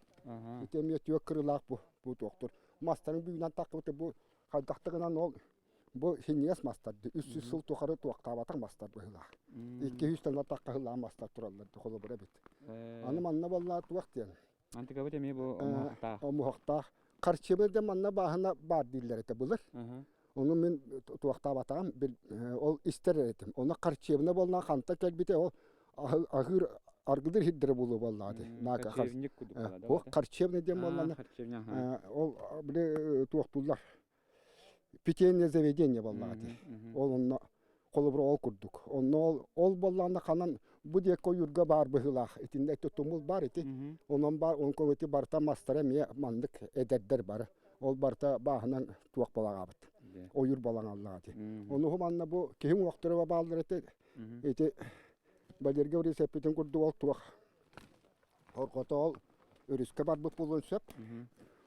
Ити эмиэ түөрт кырыылаах бу бу туохтур. Мастарын бүүнэн таххыбыта бу хайдахтыгынан ол бу синньигэс мастар 300 сыл тухары туохтаабатах мастар быһыылаах. 200 тонна таххаһылаах мастар тураллар холобура эбит. Аны манна буолла туох диэн. Антикабыт эмиэ бу омуһахтаах. Омуһахтаах. Харчыбы да манна бааһына баар дииллэр этэ былыр. Ону мин туохтаабатаҕым ол истэр этим. Ону харчебна буолла ханта кэлбитэ ол аһыыр аргыдыр хирдэрэ буолуо буоллаҕа дии. Харчевник курдук буолла да? Ол харчебна диэн буоллаҕына ол били туохтууллар питейное заведение буоллаҕа дии. Ол онно. Холобура ол курдук. Онно ол, ол буоллаҕына ханан бу диэки ойуурга баар быһыылаах. Итиннэ ити тумул баар ити. Онон баар онкон ити барыта мастара эмиэ маннык эдэрдэр бары. Ол барыта бааһынан туох балаҕаабыт. Ойуур балаҥаллаах ити. Ону манна бу киһи уҥуохтара бааллар ити. Ити Валерий Гаврильевич эппитин курдук ол туох хорҕото ол өрүскэ барбыт буолуон сөп.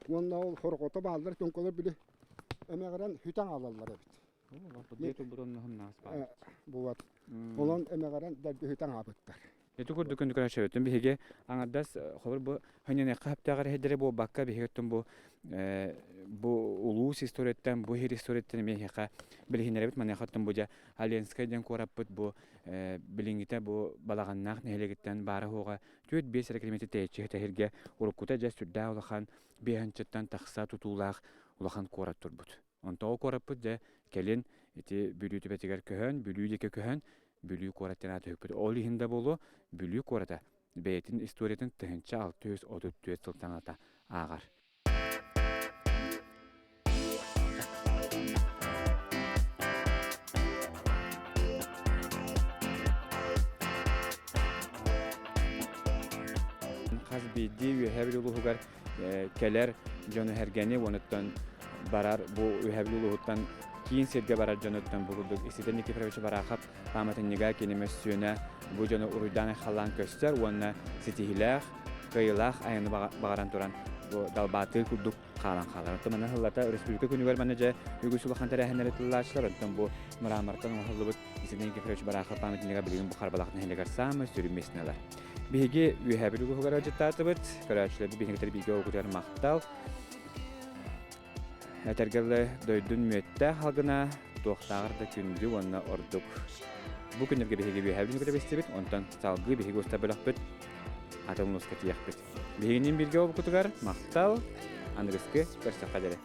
Уонна ол хорҕото бааллар тоҥколор били эмэҕирэн хүтэн аалаллар эбит. Буолат. Онон эмэҕирэн дэлби хүтэн аабыттар. Ити курдук күндү көрөөччүлэртэн биһиги аҥардас холобур бу ханьаныахха сөптөөх эрэһэйдэри буолбакка биһиги оттон бу бу улуус историяттан бу иһир историяттан эмиэ эһиэхэ билиһиннэрэбит маныаха оттон бу дьэ Оленскай диэн куораппыт бу билиҥҥитэ бу Балаҕаннаах нэһилиэгиттэн баара-суоҕа 4-5 эрэ километр тэйиччи тэһиргэ уруккута дьэ сүрдээх улахан биэһэнчэттэн тахса тутуулаах улахан куорат турбут. Онтон ол куораппыт дьэ кэлин ити Бүлүү түбэтигэр көһөн, Бүлүү диэки көһөн, Бүлүү куорат диэн ааты сүкпүт. Ол иһин да буолуо, Бүлүү куората бэйэтин историятын 1634 сылтан ата ааҕар. Хас биирдии Үөһээ Бүлүү улууһугар кэлэр дьону-сэргэни уонуттан барар бу Үөһээ Бүлүү улууһуттан киин сиргэ барар дьонуттан бу курдук Исидор Никифорович Барахов пааматынньыга кини мөссүөнэ бу дьону уруйдаан-айхаллаан көстөр уонна ситиһиилээх, кыайыылаах айаны баҕаран туран бу далбаатыы курдук хаалан хаалар. Оттон манна сыллата республика күнүгэр манна дьэ үгүс улахан тэрээһиннэри тыллааччылар, оттон бу мрамортан оҥоһуллубут Исидор Никифорович Барахов пааматынньыга билигин бу Харбалаах нэһилиэгэр саамай сүрүн миэстэни ылар. Биһиги Үөһээ Бүлүү улууһугар ыалдьыттаатыбыт. Көрөөччүлэрбит биһиги бииргэ угутугар махтал. Этэргэлэ дойдун мүөттээх алгына туохтааҕар да күндү уонна ордук. Бу күннэргэ биһиги Үөһээ Бүлүүнү кытта онтон салгыы биһиги уста бөлөхпүт атын улууска тиийэхпит. Биһигинин бииргэ буолбуккутугар махтал, аныгыскы көрсөххө диэри.